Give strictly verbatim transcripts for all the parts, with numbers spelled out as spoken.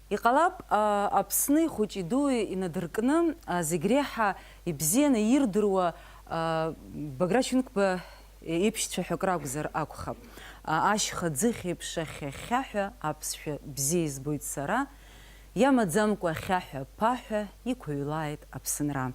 Иҟалап, а, Аԥсны ихәыҷи-дуи инадыркны, а, зегь реиҳа ибзианы ирдыруа, а, Баграт Шьынқәба иеиԥшцәа ҳәа акракәзар акәхап. А, ашьха ӡыхь еиԥш ахьхьаҳәа аԥсшәа бзиа избоит сара, иамаӡамкәа ахьаҳәа-ԥаҳәа иқәыҩлааит Аԥсынра.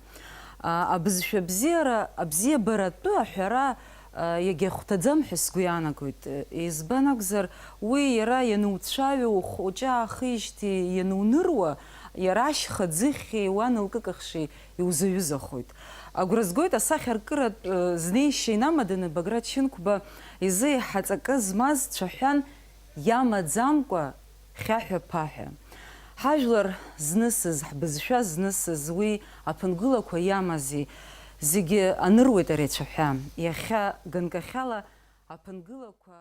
А, абызшәа бзиара, абзиабаратәы аҳәара, а, иагьахәҭаӡам ҳәа сгәы иаанагоит. Избан акәзар, уи иара иануцәаҩу, ухәыҷы аахижьҭеи иануныруа, иара ашьха ӡыхьи уан лкыкахши иузаҩызахоит. Агәра згоит, асахьаркыратә, э, знеишьа инамаданы Баграт Шьынқәба изы еиҳа ҵакы змаз цәаҳәан, иамаӡамкәа хьаҳәа-ԥаҳәа. Ҳажәлар знысыз, ҳбызшәа знысыз уи аԥынгылақәа иамази, зегьы аныруеит ари ацәаҳәа. Иахьа ганкахьала аԥынгылақәа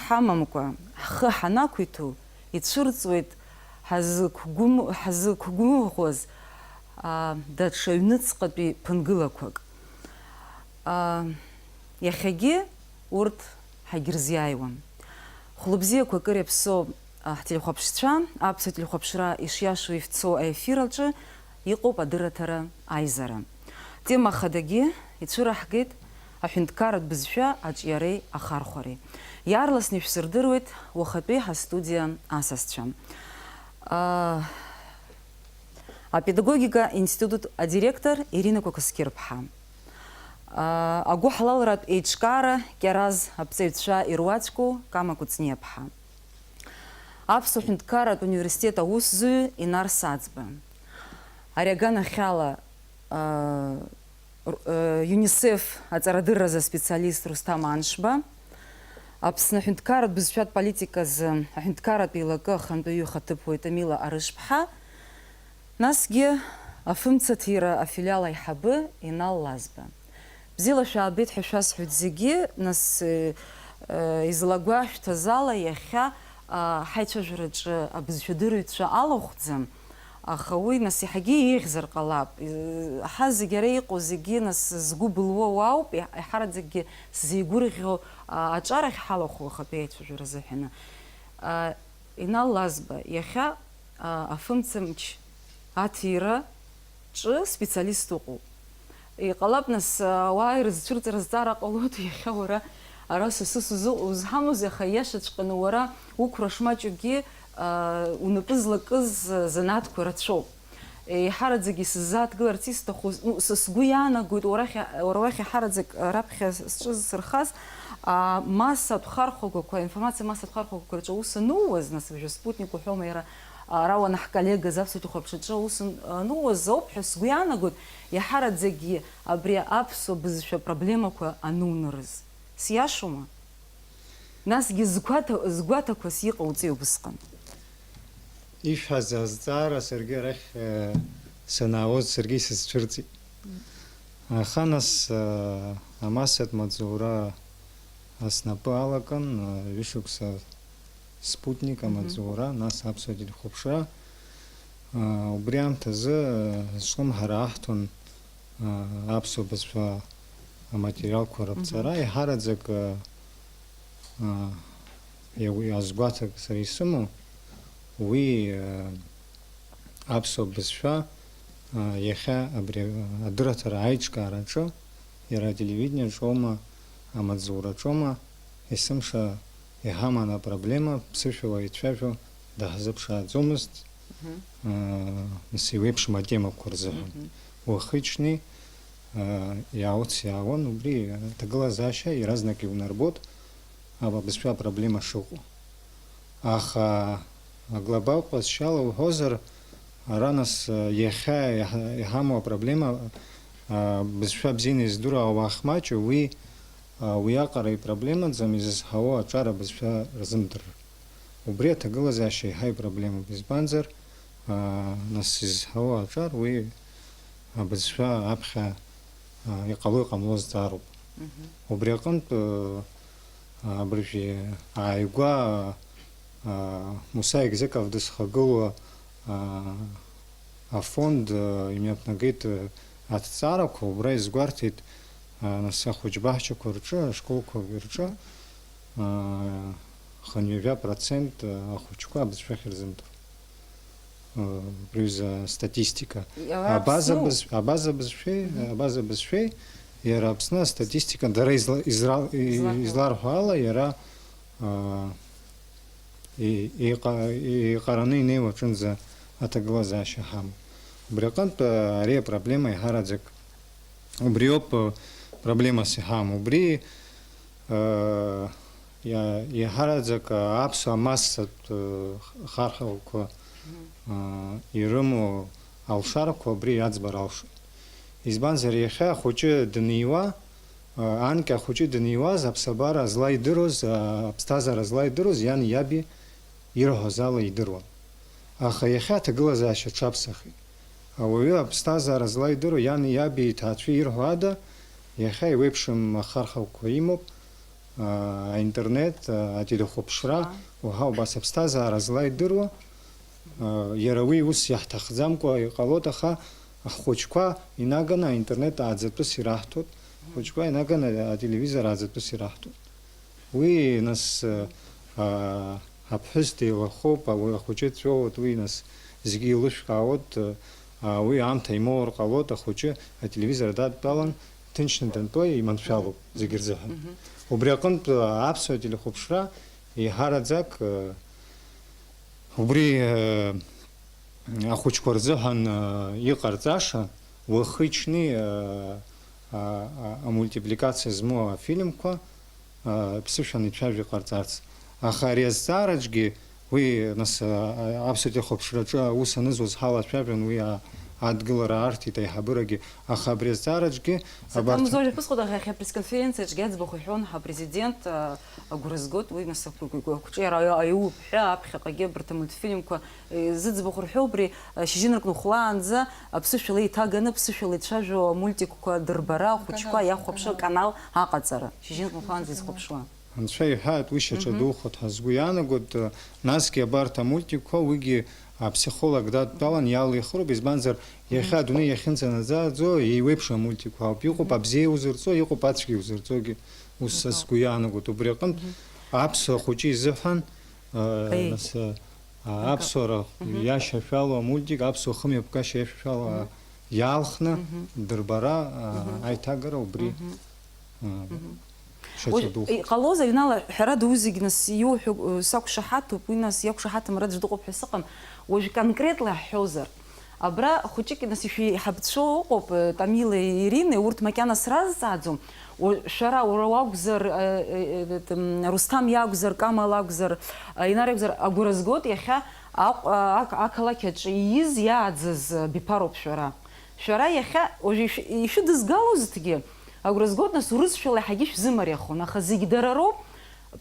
ҳамамкәа, ҳхы ҳанақәиҭу, ицәырҵуеит ҳазықәгәым-, ҳазықәгәымӷуаз, а, даҽа ҩныҵҟатәи ԥынгылақәак. А, иахьагьы урҭ ҳагьырзиааиуам. Хәлыбзиақәа акыр иаԥсоу, а, ҳтелехәаԥшцәа, аԥсуа телехәаԥшра ишиашоу ишцо аефир аҿы иҟоуп адырраҭара аизара. Тема хадагьы ицәыраҳгеит аҳәынҭқарратә бызшәа аҿиареи ахархәареи. Иаарласны ишәсырдыруеит уахатәи ҳастудиа асасцәа. А, апедагогика институт адиректор Ирина Кәакәасқьырԥҳа. А, агәыҳалалратә еиҿкаара Кьараз аԥҵаҩцәа ируаӡәку Кама Кәыҵниаԥҳа. Аԥсуа ҳәынҭқарратә университет аусзуҩы Инар Саӡба. Ари аганахьала, а, р-, а, ЮНИСЕФ аҵарадырразы аспециалист Русҭам Аншба, Аԥсны аҳәынҭқарратә бызшәатә политиказы аҳәынҭқарратә еилакы ахантәаҩы ихаҭыԥуаҩ Тамила Арышԥҳа, насгьы афымцаҭира афилиал аиҳабы Инал Лазба. Бзиала шәаабеит ҳәа шәасҳәоит зегьы, нас, э, э, излагәашәҭаз ала иахьа, а, ҳаицәажәараҿы абызшәадырҩцәа алахәӡам, аха уи, нас, иаҳагьы еиӷьзар ҟалап. Э, ҳа зегь ара иҟоу зегьы, нас, згәы былуа уаауп, иаҳ-, иаҳараӡакгьы сзеигәырӷьо, а, аҿар ахь ҳалахәу ахатәи аицәажәара азыҳәаны. А, Инал Лазба, иахьа, а, афымцамч аҭира ҿы специалист уҟоуп. Иҟалап, нас, ауаа ирызцәырҵра зҵаара ҟалоит, иахьа уара ара сасыс узы-, узҳамоузеи, аха иашаҵәҟьаны уара уқәра шмаҷугьы, а, унапы злакыз занааҭқәа рацәоуп. Еиҳараӡак исызааҭгыларц исҭаху, ну, са сгәы иаанагоит, уара ахь-, уара уахь иаҳараӡак раԥхьа сҿы зсырхаз, а, массатә хархәагақәа, аинформациа массатә хархәагақәа рҿы аус анууаз, нас, уажәы Спутник уҳәома, иара, а, ара уанаҳколлегаз аԥсуа телехәаԥшраҿы аус ан-, анууаз ауп ҳәа сгәы иаанагоит, иаҳараӡакгьы абри аԥсуа бызшәа проблемақәа анунарыз. Сиашоума? Насгьы згәаҭа-, згәаҭақәас иҟауҵеи убысҟан? Ишәҳәаз азҵаара саргьы арахь, э, санаауаз саргьы исызцәырҵит. Аха нас, э, амассатә маҵзура снапы алакын, э, ҩышықәса Спутник, мгм, амаҵзура, нас аԥсуа телехәаԥшра. Э, убри аамҭазы, э, зҿлымҳара аҳҭон, а, аԥсуа бызшәа аматериалқәа раԥҵара, мгм, еиҳараӡак, а, а, иа-, иазгәаҭак сара исымоу, уи, а, аԥсуа бызшәа, а, иахьа абри адырраҭара аиҿкаараҿы, иара ателевидениаҿоума, амаҵзураҿоума, есымша иҳаман апроблема, ԥсышәала ицәажәо даҳзыԥшааӡомызт, мгм, аа, нас еиуеиԥшым атемақәа рзыҳәан. Мгм. Уахи-ҽни, аа, иаауц-иаауан, убри аҭагылазаашьа иаразнак иунарбот, аб-, абызшәа апроблема шыҟоу. Аха аглобалтә ҟазшьала уҳәозар, ара нас, иахьа иаҳ-, иҳамоу апроблема, аа, бызшәа бзианы издыруа ауаа хмаҷу, уи, аа, уиаҟара ипроблемаӡам изызҳауа аҿар абызшәа рзымдырыр. Убри аҭагылазаашьа еиҳа ипроблемоуп, избанзар, аа, нас изызҳауа аҿар уи абызшәа аԥхьа, аа, иҟало-иҟамло азҵаароуп. Мгм. Убри аҟынтә, аа, абыржәы ааигәа, аа, Муса Егзеков дызхагылоу, аа, афонд, аа, имҩаԥнагеит, аа, аҭҵаарақәа, убра изгәарҭеит, аа, нас ахәыҷбаҳчақәа рҿы, ашколқәа рҿы, аа, хынҩажәа процент ахәыҷқәа абызшәахь ирзымдыруа. Э, абри аҩыза астатистика. Иара Абаза Аԥсну? быз-, абаза бызшәеи, Мгм. абаза бызшәеи, иара Аԥсны астатистика дара изла-, изра-, и-, Изларҳәо. изларҳәо ала, иара, а, и-, иҟа-, иҟараны инеиуа аҿынӡа аҭагылазаашьа ҳамоуп. Убри аҟынтә, а, ари апроблема еиҳараӡак, убриоуп, а, проблемас иҳамоу. Убри, а, иа-, иаҳараӡак, а, аԥсуа массатә, а, х-, хархәақәа, а, ирымоу алшарақәа убри иаӡбар алшоит. Избанзар, иахьа ахәыҷы даниуа, а, анкьа ахәыҷы даниуаз, аԥсабара злаидыруаз, а, аԥсҭазаара злаидыруаз иани иаби ирҳәоз ала идыруан. Аха иахьа аҭагылазаашьа аҽаԥсахит. Ауаҩы аԥсҭазаара злаидыруа иани иаби иҭаацәеи ирҳәо ада, иахьа еиуеиԥшым ахархәақәа имоуп, а, аинтернет, а, ателехәаԥшра, Ҳа. уаҳа убас аԥсҭазаара злаидыруа, а, иара уи ус иаҳҭахӡамкәа иҟалоит, аха ҳхәыҷқәа инаганы аинтернет ааӡатәыс ираҳҭоит, ҳхәыҷқәа инаганы ателевизор ааӡатәыс ираҳҭоит. Уи, нас, а, аԥҳәыс деилахоуп, ауаҩ ахәыҷы дҵәыуоит, уи, нас, зегьы еилышәкаауеит, а, уи аамҭа имоур ҟалоит, ахәыҷы ателевизор дадтәалан, ҭынчны дантәоу иманшәалоуп зегьы рзыҳәан. Мгм. Убри аҟынтә, а, аԥсуа телехәаԥшра еиҳараӡак, а, убри, а, ахәыҷқәа рзыҳәан, а, иҟарҵаша, уахи-ҽни, а, а, а, амультипликациа змоу афильмқәа, а, ԥсышәала ицәажәо иҟарҵарц. Аха ари азҵаараҿгьы уи, нас, а, а, аԥсуа телехәаԥшраҿы аус анызуаз ҳалацәажәон, уи, а, адгылара арҭеит аиҳабырагьы. Аха абри азҵаараҿгьы абарҭ Саҭамзоуи шәаԥысҟода, ҳа иахьа апресс-конференциаҿгьы аӡбахә иҳәон, ҳапрезидент, а, агәра згоит, уи, нас, ақәҿиара аиуп ҳәа, аԥхьаҟагьы абарҭ амультфильмқәа, э, зыӡбахә рҳәо, убри, а, шьыжьынрак нхәлаанӡа, а, ԥсышәала еиҭаганы, ԥсышәала ицәажәо амультикқәа дырбара, ахәыҷқәа Аканал, иахәаԥшуа аканал. аканал аҟаҵара, шьыжьынрак нхәлаанӡа изхәаԥшуа. Анцәа иҳәааит, уи шьаҿа Мгм. духоит ҳәа сгәы иаанагоит, э, насгьы абарҭ амультикқәа уигьы аԥсихолог дадтәалан иалихыроуп, избанзар, иахьа Мгм. адунеи иахьынӡанаӡааӡо еиуеиԥшым амультикқәа ауп. Иҟоуп Мгм. абзиа узырҵо, иҟоуп ацәгьа узырҵогьы, ус са Мгм. сгәы иаанагоит. Убри аҟынтә Мгм. аԥсуа хәыҷы изыҳәан, э, Аи. нас, э, а, Акы. аԥсуара Мгм. иашьашәалоу амультик, аԥсуа хымҩаԥгашьа иашьашәалоу, а, Мгм. иалхны Мгм. дырбара, а, Мгм. аиҭагара убри, Мгм. а, Мгм. Шьаҿа Уажә духәыц. Иҟалозар, Инал, ҳәарада, уи зегь нас иуҳәо, э, сақәшаҳаҭуп, уи нас иақәшаҳаҭым ара ӡәы дыҟоуп ҳәа сыҟам. Уажә конкретла ҳҳәозар, абра хәыҷык нас ишәеиҳабцәоу ыҟоуп, э, Тамилеи Иринеи, урҭ макьана сразҵааӡом. Уа-, шәара, уара уакәзар, э, э, э, м, Русҭам иакәзар, Камал акәзар, э, Инар иакәзар, агәра згоит, иахьа Аҟ-, а-, ақ-, ақалақь аҿы ииз, иааӡаз, э, биԥароуп шәара. Шәара иахьа уажә ишә-, ишәыдызгалозҭгьы, агәра згоит, нас, урысшәала иаҳагьы шәзымариахон, аха зегь дара роуп,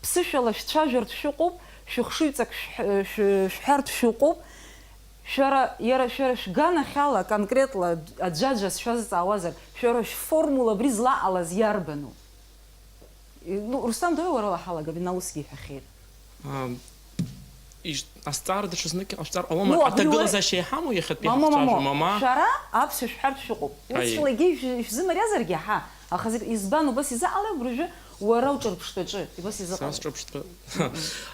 ԥсышәала шәцәажәартә шәыҟоуп, шәыхшыҩҵак шәҳ-, шә-, шәҳәартә шәыҟоуп. Шәара, иара шәара шәганахьала, конкретла аӡәаӡәа сшәазҵаауазар, шәара шәформула абри злаҟалаз иарбану? Ну, Рустам, давай уара уаҳалагап, Инал усгьы иҳәахьеит. Ам, иш-, азҵаара даҽазнык иҟашәҵар ҟалома? Ну, абри уа- Аҭагылазаашьа иҳамоу иахьатәи Мама, ҳахцәажәо, мама, мама? Шәара аԥсшәа шәҳәартә шәыҟоуп. Аиеи. Урысшәалагьы ишә-, ишәзымариазаргьы, ҳа, аха зегь избан убас изыҟалеи абыржәы уара уҿырԥштәаҿы? Убас Са изыҟалеи? сҿырԥштәы.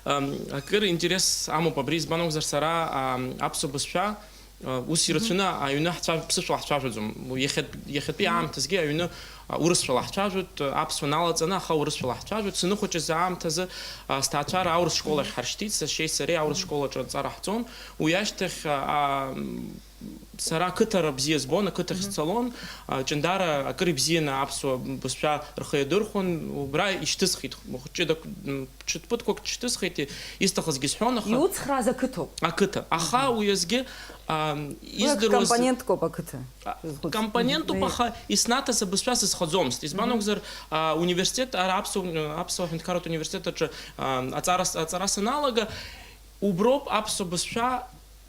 Ам, акыр интерес амоуп абри, избан акәзар, сара, ам, аԥсуа бызшәа Ус ирацәаны аҩны ҳцәажәо, ԥсышәала ҳцәажәаӡом. Иахьатә-, иахьатәи аамҭазгьы аҩны, а, урысшәала ҳцәажәоит, аԥсуа налаҵаны, аха урысшәала ҳцәажәоит. Саныхәыҷыз аамҭазы, а, сҭаацәара аурыс школахь ҳаршьҭит, сашьеи сареи аурыс школаҿы аҵара ҳҵон. Уи ашьҭахь, а, а, м, сара ақыҭара бзиа збон, ақыҭахь сцалон, а, ҷындара акыр ибзианы аԥсуа бызшәа рхы иадырхәон, убра ишьҭысхит, хәҷыда, м, ҽыҭ ԥыҭқәак ҽҭысхит, исҭахызгьы сҳәон, аха Иуцхрааз ақыҭоуп. Ақыҭа. Аха Мгм. уи азгьы, ам, Уи издыруаз компоненткоуп ақыҭа. А, Зхәыц-, компонентуп, мгм. аха иснаҭаз абызшәа сызхаӡомызт. Избан Мгм. акәзар, а, университет, ара аԥсуа, аԥсуа ҳәынҭқарратә университет аҿы, а, аҵара с-, аҵара саналага, уброуп аԥсуа бызшәа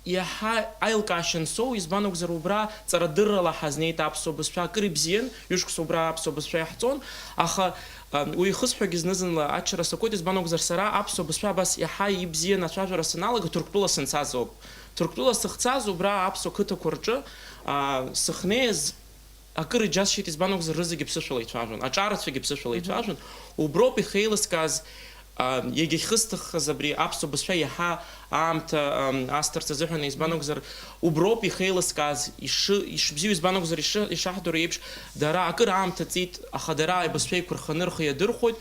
иаҳа аилкаашьа ансоу, избан акәзар, убра ҵарадыррала ҳазнеит аԥсуа бызшәа, акыр ибзиан, ҩышықәса убра аԥсуа бызшәа иаҳҵон, аха, а, уи ихысҳәагьы зны-зынла аччара сакуеит, избан акәзар, сара аԥсуа бызшәа абас иаҳа ибзиан ацәажәара саналага, Ҭырқәтәыла санцаз ауп. Ҭырқәтәыла сыхцаз убра аԥсуа қыҭақәа рҿы, а, сыхнеиз, акыр иџьасшьеит, избан акәзар, рызегьы ԥсышәала ицәажәон, аҿарацәагьы ԥсышәала Мгм. ицәажәон. Уброуп ихеилыскааз, А, иагьахьысҭаххаз абри аԥсуа бызшәа иаҳа аамҭа, ам, асҭарц азыҳәан, избан акәзар, уброуп ихеилыскааз, ишы-, ишыбзиоу, избан акәзар, ишы-, ишаҳдыруа еиԥш, дара акыр аамҭа ҵит, аха дара аибашьцәа еиқәырханы рхы иадырхәоит.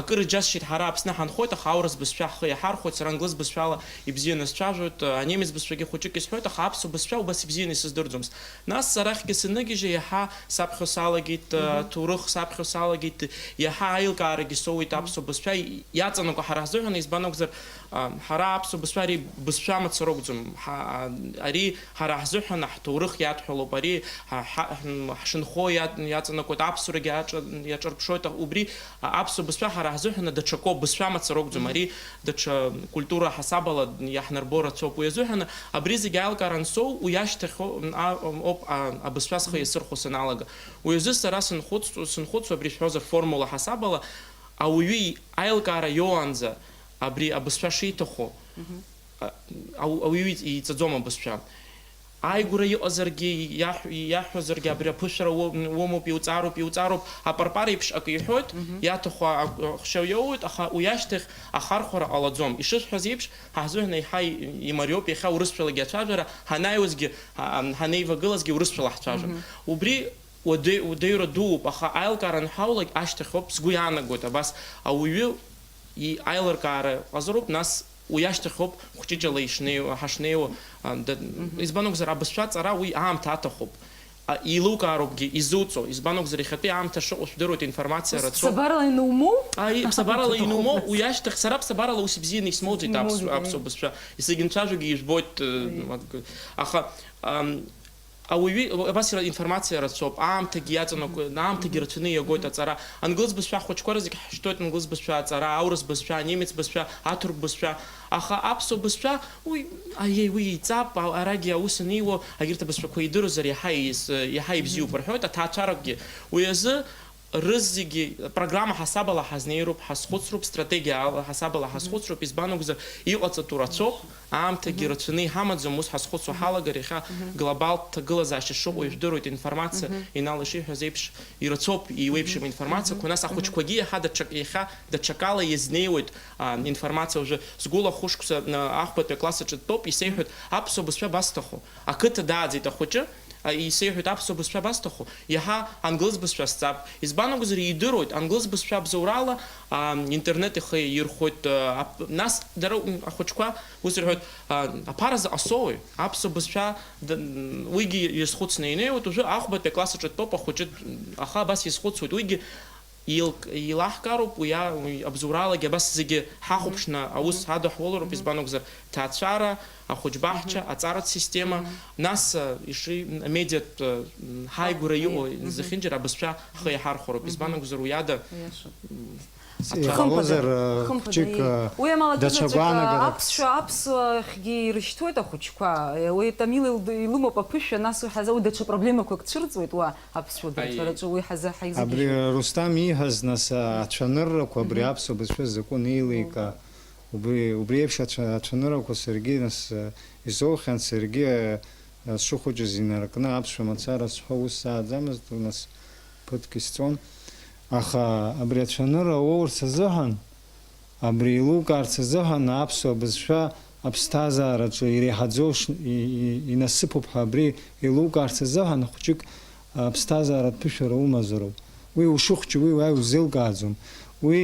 Акыр иџьасшьеит, ҳара Аԥсны ҳанхоит, аха аурыс бызшәа ҳхы иаҳархәоит, сара англыз бызшәала ибзианы сцәажәоит, анемец бызшәагьы хәыҷык исҳәоит, аха аԥсуа бызшәа убас ибзианы исыздырӡомызт. Нас арахьгьы саныгьежьа, иаҳа саԥхьо салагеит, э, Мгм. ҭоурых саԥхьо салагеит, иаҳа аилкаарагьы соуеит Мгм. аԥсуа бызшәа иаҵанакуа ҳара ҳзыҳәан, избан акәзар, а, ҳара аԥсуа бызшәа ари бызшәа мацара акәӡам. Ҳа-, а, ари ҳара ҳзыҳәан ҳҭоурых иадҳәалоуп, ари ҳа-, ҳа-, м, ҳшынхо иа-, иаҵанакуеит, аԥсуарагьы аҿа-, иаҿырԥшуеит, а, убри, а, аԥсуа бызшәа ҳара ҳзыҳәан даҽакоуп, бызшәа мацара акәӡам, Мгм. ари даҽа культура ҳасабала иаҳнарбо рацәоуп. Уи азыҳәан абри зегь аилкаара ансоу, уи ашьҭахь о-, м, а-, м, ауп, а, абызшәа схы Мгм. иасырхәо саналага. Уи азы сара сынхәыцтә-, сынхәыцуа, абри ишәҳәозар, формула ҳасабала, ауаҩы аилкаара иоуаанӡа абри абызшәа шиҭаху, Мгм. а, ау-, ауаҩы иҵ-, иҵаӡом абызшәа. Ааигәара иҟазаргьы, иаҳ-, иаҳҳәозаргьы, абри аԥышәара уо-, уоумоуп, иуҵаароуп, иуҵаароуп, апарпар еиԥш акы иҳәоит, Мгм. иаҭаху а-, ахәшьа иоуеит, аха уи ашьҭахь ахархәара ҟалаӡом. Ишысҳәаз еиԥш, ҳазыҳәан еиҳа и-, имариоуп, иахьа урысшәалагьы ацәажәара ҳанааиуазгьы, ҳа-, ҳанеивагылазгьы урысшәала ҳцәажәон. Мгм. Убри уадаҩ-, уадаҩра дууп, аха аилкаара анҳәаулак ашьҭахьоуп, сгәы иаанагоит, абас ауаҩы и-, аилыркаара ҟазароуп, нас уи ашьҭахьоуп хәҷыҷала ишнеиуа, ҳашнеиуа, а, да-, Мгм. избан акәзар, абызшәа аҵара уи аамҭа аҭахуп. А, еилукаароупгьы изуҵо, избан акәзар, иахьатәи аамҭа шыҟоу шәдыруеит, информациа Ус рацәоуп. Ԥсабарала инумоу? Аи, ԥсабарала Аҭахуп инумоу, нас. Уи ашьҭахь сара ԥсабарала ус ибзианы исмоуӡеит Исмоуӡеит, аԥсуа, аи. аԥсуа бызшәа. Исыгьынцәажәогьы ижәбоит, э, Аи. мак-, аха, ам, Ауаҩы, абас ира-, информациа рацәоуп, аамҭагьы иаҵанакуеит, Мгм. аамҭагьы Мгм. рацәаны иагоит Мгм. аҵара. Англыз бызшәа ахәыҷқәа рзегь ҳшьҭоит, англыз бызшәа аҵара, аурыс бызшәа, анемец бызшәа, аҭырқә бызшәа. Аха аԥсуа бызшәа, уи, аиеи, уи еиҵап, а-, арагьы аус аниуо, агьырҭ абызшәақәа идыруазар иаҳа еиз-, иаҳа ибзиоуп Мгм. рҳәоит, аҭаацәаракгьы. Уи азы рызегьы программа ҳасабала ҳазнеироуп, ҳазхәыцроуп, стратегиа ала ҳасабала Мгм. ҳазхәыцроуп, избан акәзар, иҟаҵатәу рацәоуп. Аамҭагьы Мгм. рацәаны иҳамаӡам, ус ҳазхәыцуа Мгм. ҳалагар, иахьа Мгм. глобалтә ҭагылазаашьа шыҟоу Мгм. ижәдыруеит, информациа, Мгм. Инал ишиҳәаз еиԥш, ирацәоуп, еиуеиԥшым Мгм. информациақәа, Мгм. нас ахәыҷқәагьы иаҳа даҽак-, иахьа даҽакала иазнеиуеит, а, информациа. Уажәы сгәыла хәышықәса, а, ахәбатәи акласс аҿы дтәоуп, исеиҳәоит, Мгм. аԥсуа бызшәа абасҭаху, ақыҭа дааӡеит ахәыҷы, а, исеиҳәоит, аԥсуа бызшәа абасҭаху, иаҳа англыз бызшәа сҵап, избан акәзар, идыруеит, англыз бызшәа абзоурала, а, интернет ихы иаирхәоит, а, ап-, нас дара, м, ахәыҷқәа Ус рҳәоит, а, аԥара заҟа соуи? Аԥсуа бызшәа, д-, уигьы иазхәыцны инеиуеит, уажәы ахәбатәи акласс аҿы дтәоуп ахәыҷы, аха абас иазхәыцуеит, уигьы еилк-, еилаҳкаароуп, уи а-, уи абзоуралагьы абас зегьы ҳахәаԥшны Мгм. аус Мгм. ҳадаҳулароуп, Мгм. избан акәзар, ҭаацәара, ахәыҷбаҳча, Мгм. аҵаратә система, Мгм. нас, а, иши-, амедиатә, а, ҳааигәара Ҳа-, иҟоу ии, мгм. зехьынџьара абызшәа ҳхы Мгм. иаҳархәароуп, избан Мгм. акәзар, уи ада, Иашоуп. м, Аҭак Хымԥада, иҟалозар, э, хымԥада, хәҷык, ии. Э, Уи амала даҽа акызаҵәык гәаанагарак. Аԥсшәа, аԥсуа хьгьы ирышьҭуеит ахәыҷқәа. Э, уи Тамил ил-, илымоуп аԥышәа, нас уи ҳаза-, уи даҽа проблемақәак цәырҵуеит уа аԥсуа Аиеи. дырҭараҿы, уи ҳаза-, ҳаизыгьежьуеит. Абри Рустам ииҳәаз, нас, а, Мгм. ацәаныррақәа, абри Мгм. аԥсуа бызшәа закәын еилика, Мгм. убри, убри еиԥш ацәа-, ацәаныррақәа саргьы, нас, э, исоухьан, саргьы, э, сшыхәыҷыз инаркны аԥсшәа мацара сҳәо ус сааӡамызт, нас ԥыҭк исҵон. Аха абри ацәанырра уоурц азыҳәан, абри еилукаарц азыҳәан аԥсуа бызшәа аԥсҭазаараҿы иреиҳаӡоу ш-, и-, и-, инасыԥуп ҳәа абри еилукаарц азыҳәан хәҷык аԥсҭазааратә ԥышәара умазароуп. Уи ушыхәҷу, уи уаҩ узеилкааӡом. Уи,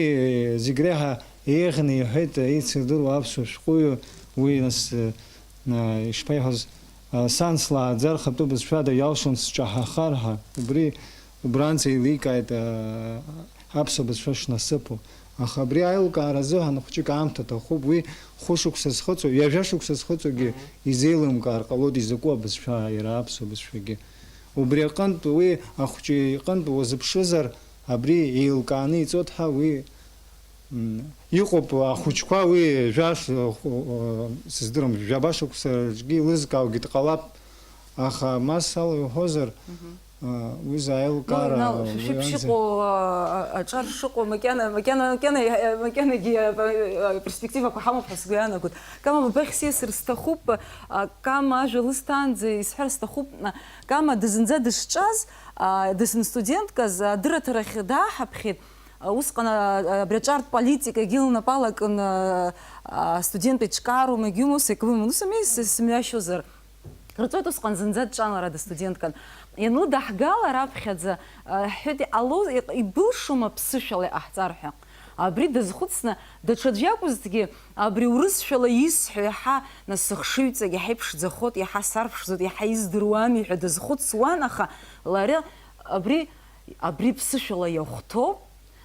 э, зегь реиҳа еиӷьны иҳәеит, еицырдыруа аԥсуа шәҟәыҩҩы, уи нас, э, а, ишԥаиҳәоз, а, сан слааӡар, хатәы бызшәада иалшон сҿаҳахар ҳәа. Убри, убранӡа еиликааит, а, аԥсуа бызшәа шнасыԥу. Аха абри аилкаара азыҳәан хәҷык аамҭа аҭахуп. Уи хәышықәса зхыҵуа, ҩажәа шықәса зхыҵуагьы Мгм. изеилымкаар ҟалоит изакәу абызшәа, иара аԥсуа бызшәагьы. Убри аҟынтә, уи ахәҷы иҟынтә уазыԥшызар, абри еилкааны иҵот ҳәа уи М, иҟоуп ахәыҷқәа, уи жәаш-, ху-, сыздырам, жәаба шықәса рҿгьы илызкааугьы дҟалап, аха масала иуҳәозар, Мгм. а, уи Ну, заилкаара, Инал, шәа-, уи шәеиԥш анӡа. Иҟоу, а, а, аҿар шыҟоу, макьана, макьана, макьана, а, макьанагьы, а, а, перспективақәа ҳамоуп ҳәа сгәы иаанагоит. Кама, бабахь сиасыр сҭахуп, а, Кама ажәа лысҭаанӡа исҳәар сҭахуп, а, Кама дызынӡа дышҿаз, а, дызын студентказ, адырраҭарахь дааҳаԥхьеит. Усҟан, а, абри аҿартә политикагьы лнапала акын, а, астудент еиҿкаароу, егьумоу, сеиқәымын, ус ами, с-, сымҩашьозар. Рҵоит усҟан зынӡа дҿаларада студенткан. Ианлыдаҳгала раԥхьаӡа, а, ҳҳәеит, иҟалоз, иҟ-, ибылшома ԥсышәала иҟаҳҵар ҳәа. Абри дазхәыцны, даҽаӡә иакәызҭгьы, абри урысшәала исҳәо иаҳа насыхшыҩҵак, иаҳа иԥшӡахоит, иаҳа сарԥшӡоит, иаҳа издыруами ҳәа дазхәыцуан, аха лара абри, абри ԥсышәала иахәҭоуп,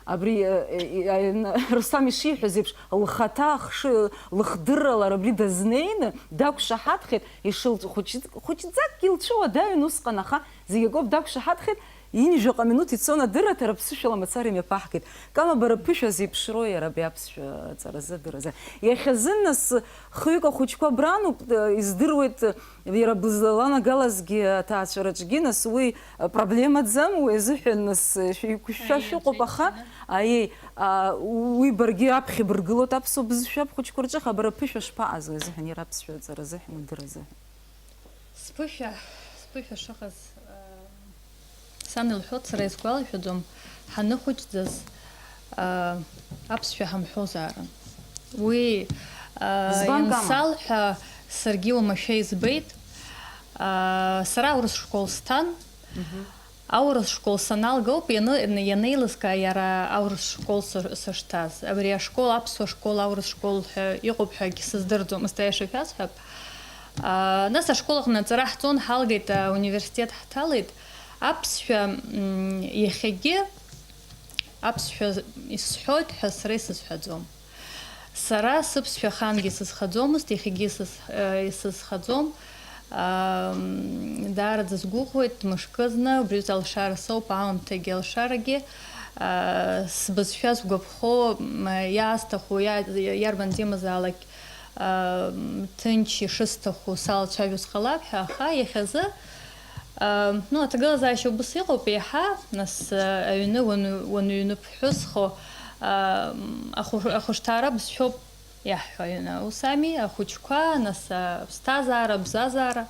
абри, э, э, э, Рустам ишиҳәаз еиԥш, лхаҭа ахшыҩ, лыхдыррала абри дазнеины, дақәшаҳаҭхеит, ишыл-, хәыҷ-, хәыҷӡакгьы лцәыуадаҩын усҟан, аха зегь акоуп дақәшаҳаҭхеит, ҩажәаҟа минуҭ ицон адырраҭара, ԥсышәала мацара имҩаԥаҳгеит. Кама, бара ԥышәа зеиԥшроу иара абри аԥсшәа аҵаразы, адырразы? Иахьазын нас хҩык ахәыҷқәа абрануп, э, издыруеит, э, иара бызланагалазгьы аҭаацәараҿгьы, нас уи, э, проблемаӡам, уи азыҳәан нас, э, шәеиқәышәшәа шәыҟоуп, аха, аиеи, а, уи баргьы аԥхьа быргылоит аԥсуа бызшәа бхәыҷқәа рҿы, аха бара ԥышәа шԥаҟаз уи азыҳәан, иара аԥсшәа аҵаразыҳәан, адырразыҳәан? Сԥышәа, сԥышәа шыҟаз, э, сан илҳәоит, сара исгәалашәаӡом, ҳаныхәыҷӡаз, э, аԥсшәа ҳамҳәозаарын. Уи, э, Избан, Кама? Иансалҳәа, саргьы уамашәа избеит. Э, сара аурыс школ сҭан. Мгм. Аурыс школ саналга ауп ианы-, ианеилыскаа иара аурыс школ сы-, сышҭаз. Абри ашкол, аԥсуа школ, аурыс школ ҳәа иҟоуп ҳәагьы сыздырӡомызт, аиаша шәасҳәап. А, нас ашкол аҟны аҵара ҳҵон, ҳалгеит, а, университет ҳҭалеит. Аԥсшәа, м, иахьагьы аԥсшәа исҳәоит ҳәа сара исызҳәаӡом. Сара сыԥсшәа ахаангьы сызхаӡомызт, иахьагьы исыз-, э, исызхаӡом. Ам, даараӡа сгәыӷуеит, мышкызны, убри аҩыза алшара соуп, аамҭагьы алшарагьы. А, сбызшәа сгәаԥхо, м, иаасҭаху, иа-, иарбан темазаалак, ам, ҭынч ишысҭаху салацәажәо сҟалап ҳәа, аха иахьазы, ам, ну, аҭагылазаашьа убыс иҟоуп еиҳа, нас, а, аҩны уан-, уанҩныԥҳәысхо, ам, ахәы-, ахәышҭаара бызшәоуп. Иаҳҳәо аҩны аус ами, ахәыҷқәа, нас, аԥсҭазаара, абзазаара,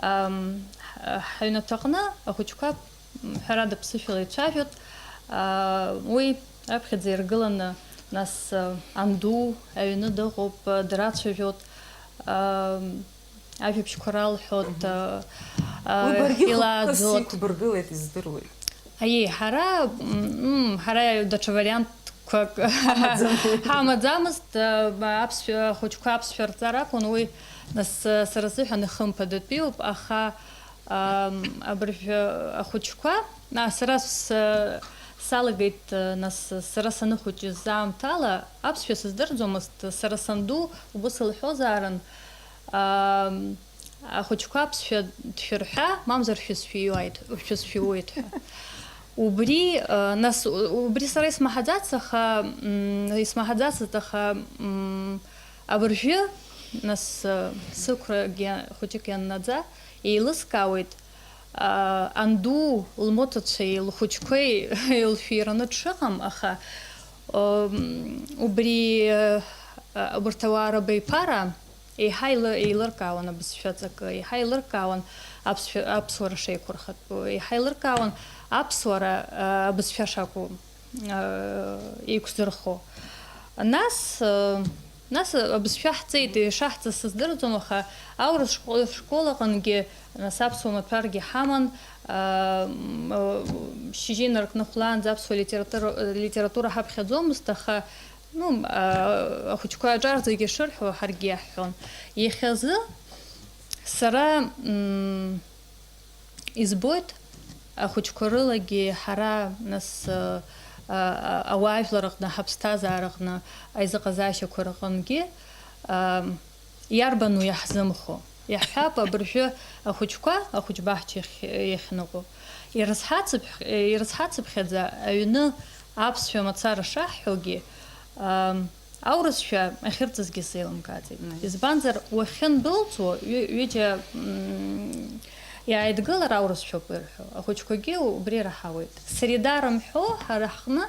ам, ҳ-, ҳаҩнаҭаҟны ахәыҷқәа, м, ҳәарада, ԥсышәала ицәажәоит. А, уи аԥхьаӡа иргыланы, нас, а, анду аҩны дыҟоуп, а, драцәажәоит, ам, ажәабжьқәа ралҳәоит, Мгм. а, а, Уи баргьы хықәкыс илааӡоит. Иқәбыргылеит, издыруеит. Аиеи, ҳара, м, м, ҳара даҽа вариантқәак Ҳамаӡам. Ҳамаӡамызт, а, аԥсшәа, ахәыҷқәа аԥсшәа рҵара акәын, уи, нас, а, сара сзыҳәан ихымԥадатәиуп, аха, ам, абыржәы ахәыҷқәа, а, сара с-, салагеит, а, нас, сара саныхәыҷыз аамҭала аԥсшәа сыздырӡомызт, сара санду убыс лҳәозаарын, ам, Ахәыҷқәа аԥсшәа дшәырҳәа, мамзар шәысшәиуааит, шәысшәиуеит ҳәа. Убри, э, нас, убри сара исмаҳаӡац, аха, м, исмаҳаӡацызт, аха, м, абыржәы, нас, э, сықәрагьы хәыҷык ианнаӡа, еилыскаауеит, а, анду лмоҭацәеи лхәыҷқәеи илшәираны дшыҟам, аха, м, убри, э, убарҭ ауаа рабаҩԥара, Еиҳа еилы-, еилыркаауан абызшәа ҵакы, еиҳа еилыркаауан аԥсшәа, аԥсуара шеиқәырхатәу, еиҳа еилыркаауан аԥсуара, а, абызшәа шакәу, а, еиқәзырхо. Нас, а, нас абызшәа ҳҵеит, ишаҳҵаз сыздырӡом, аха аурыс школ, школ аҟынгьы, нас, аԥсуа маҭәаргьы ҳаман, а, м, а, шьыжьы инаркны хәлаанӡа аԥсуа литература, литература ҳаԥхьаӡомызт, аха Ну, а, ахәыҷқәа аҿар зегьы шырҳәо, ҳаргьы иаҳҳәон. Иахьазы сара, м, избоит, ахәыҷқәа рылагьы ҳара, нас, а, а, ауаажәлар рҟны, ҳаԥсҭазаара рҟны, аизыҟазаашьақәа рҟынгьы, а, Иарбану иаҳзымхо? Иаҳҳәап, абыржәы ахәыҷқәа, ахәыҷбаҳча иахь-, иахьныҟәо, ирызҳацыԥх-, ирызҳацыԥхьаӡа аҩны аԥсшәа мацара шаҳҳәогьы, ам, аурысшәа ахьырҵазгьы сзеилымкааӡеит. Мм. Избанзар, уахьындәылҵуа, ҩы-, ҩыџьа, м, иааидгылар аурысшәоуп ирҳәо, ахәыҷқәагьы убри ираҳауеит. Среда рымҳәо, ҳара ҳҟны,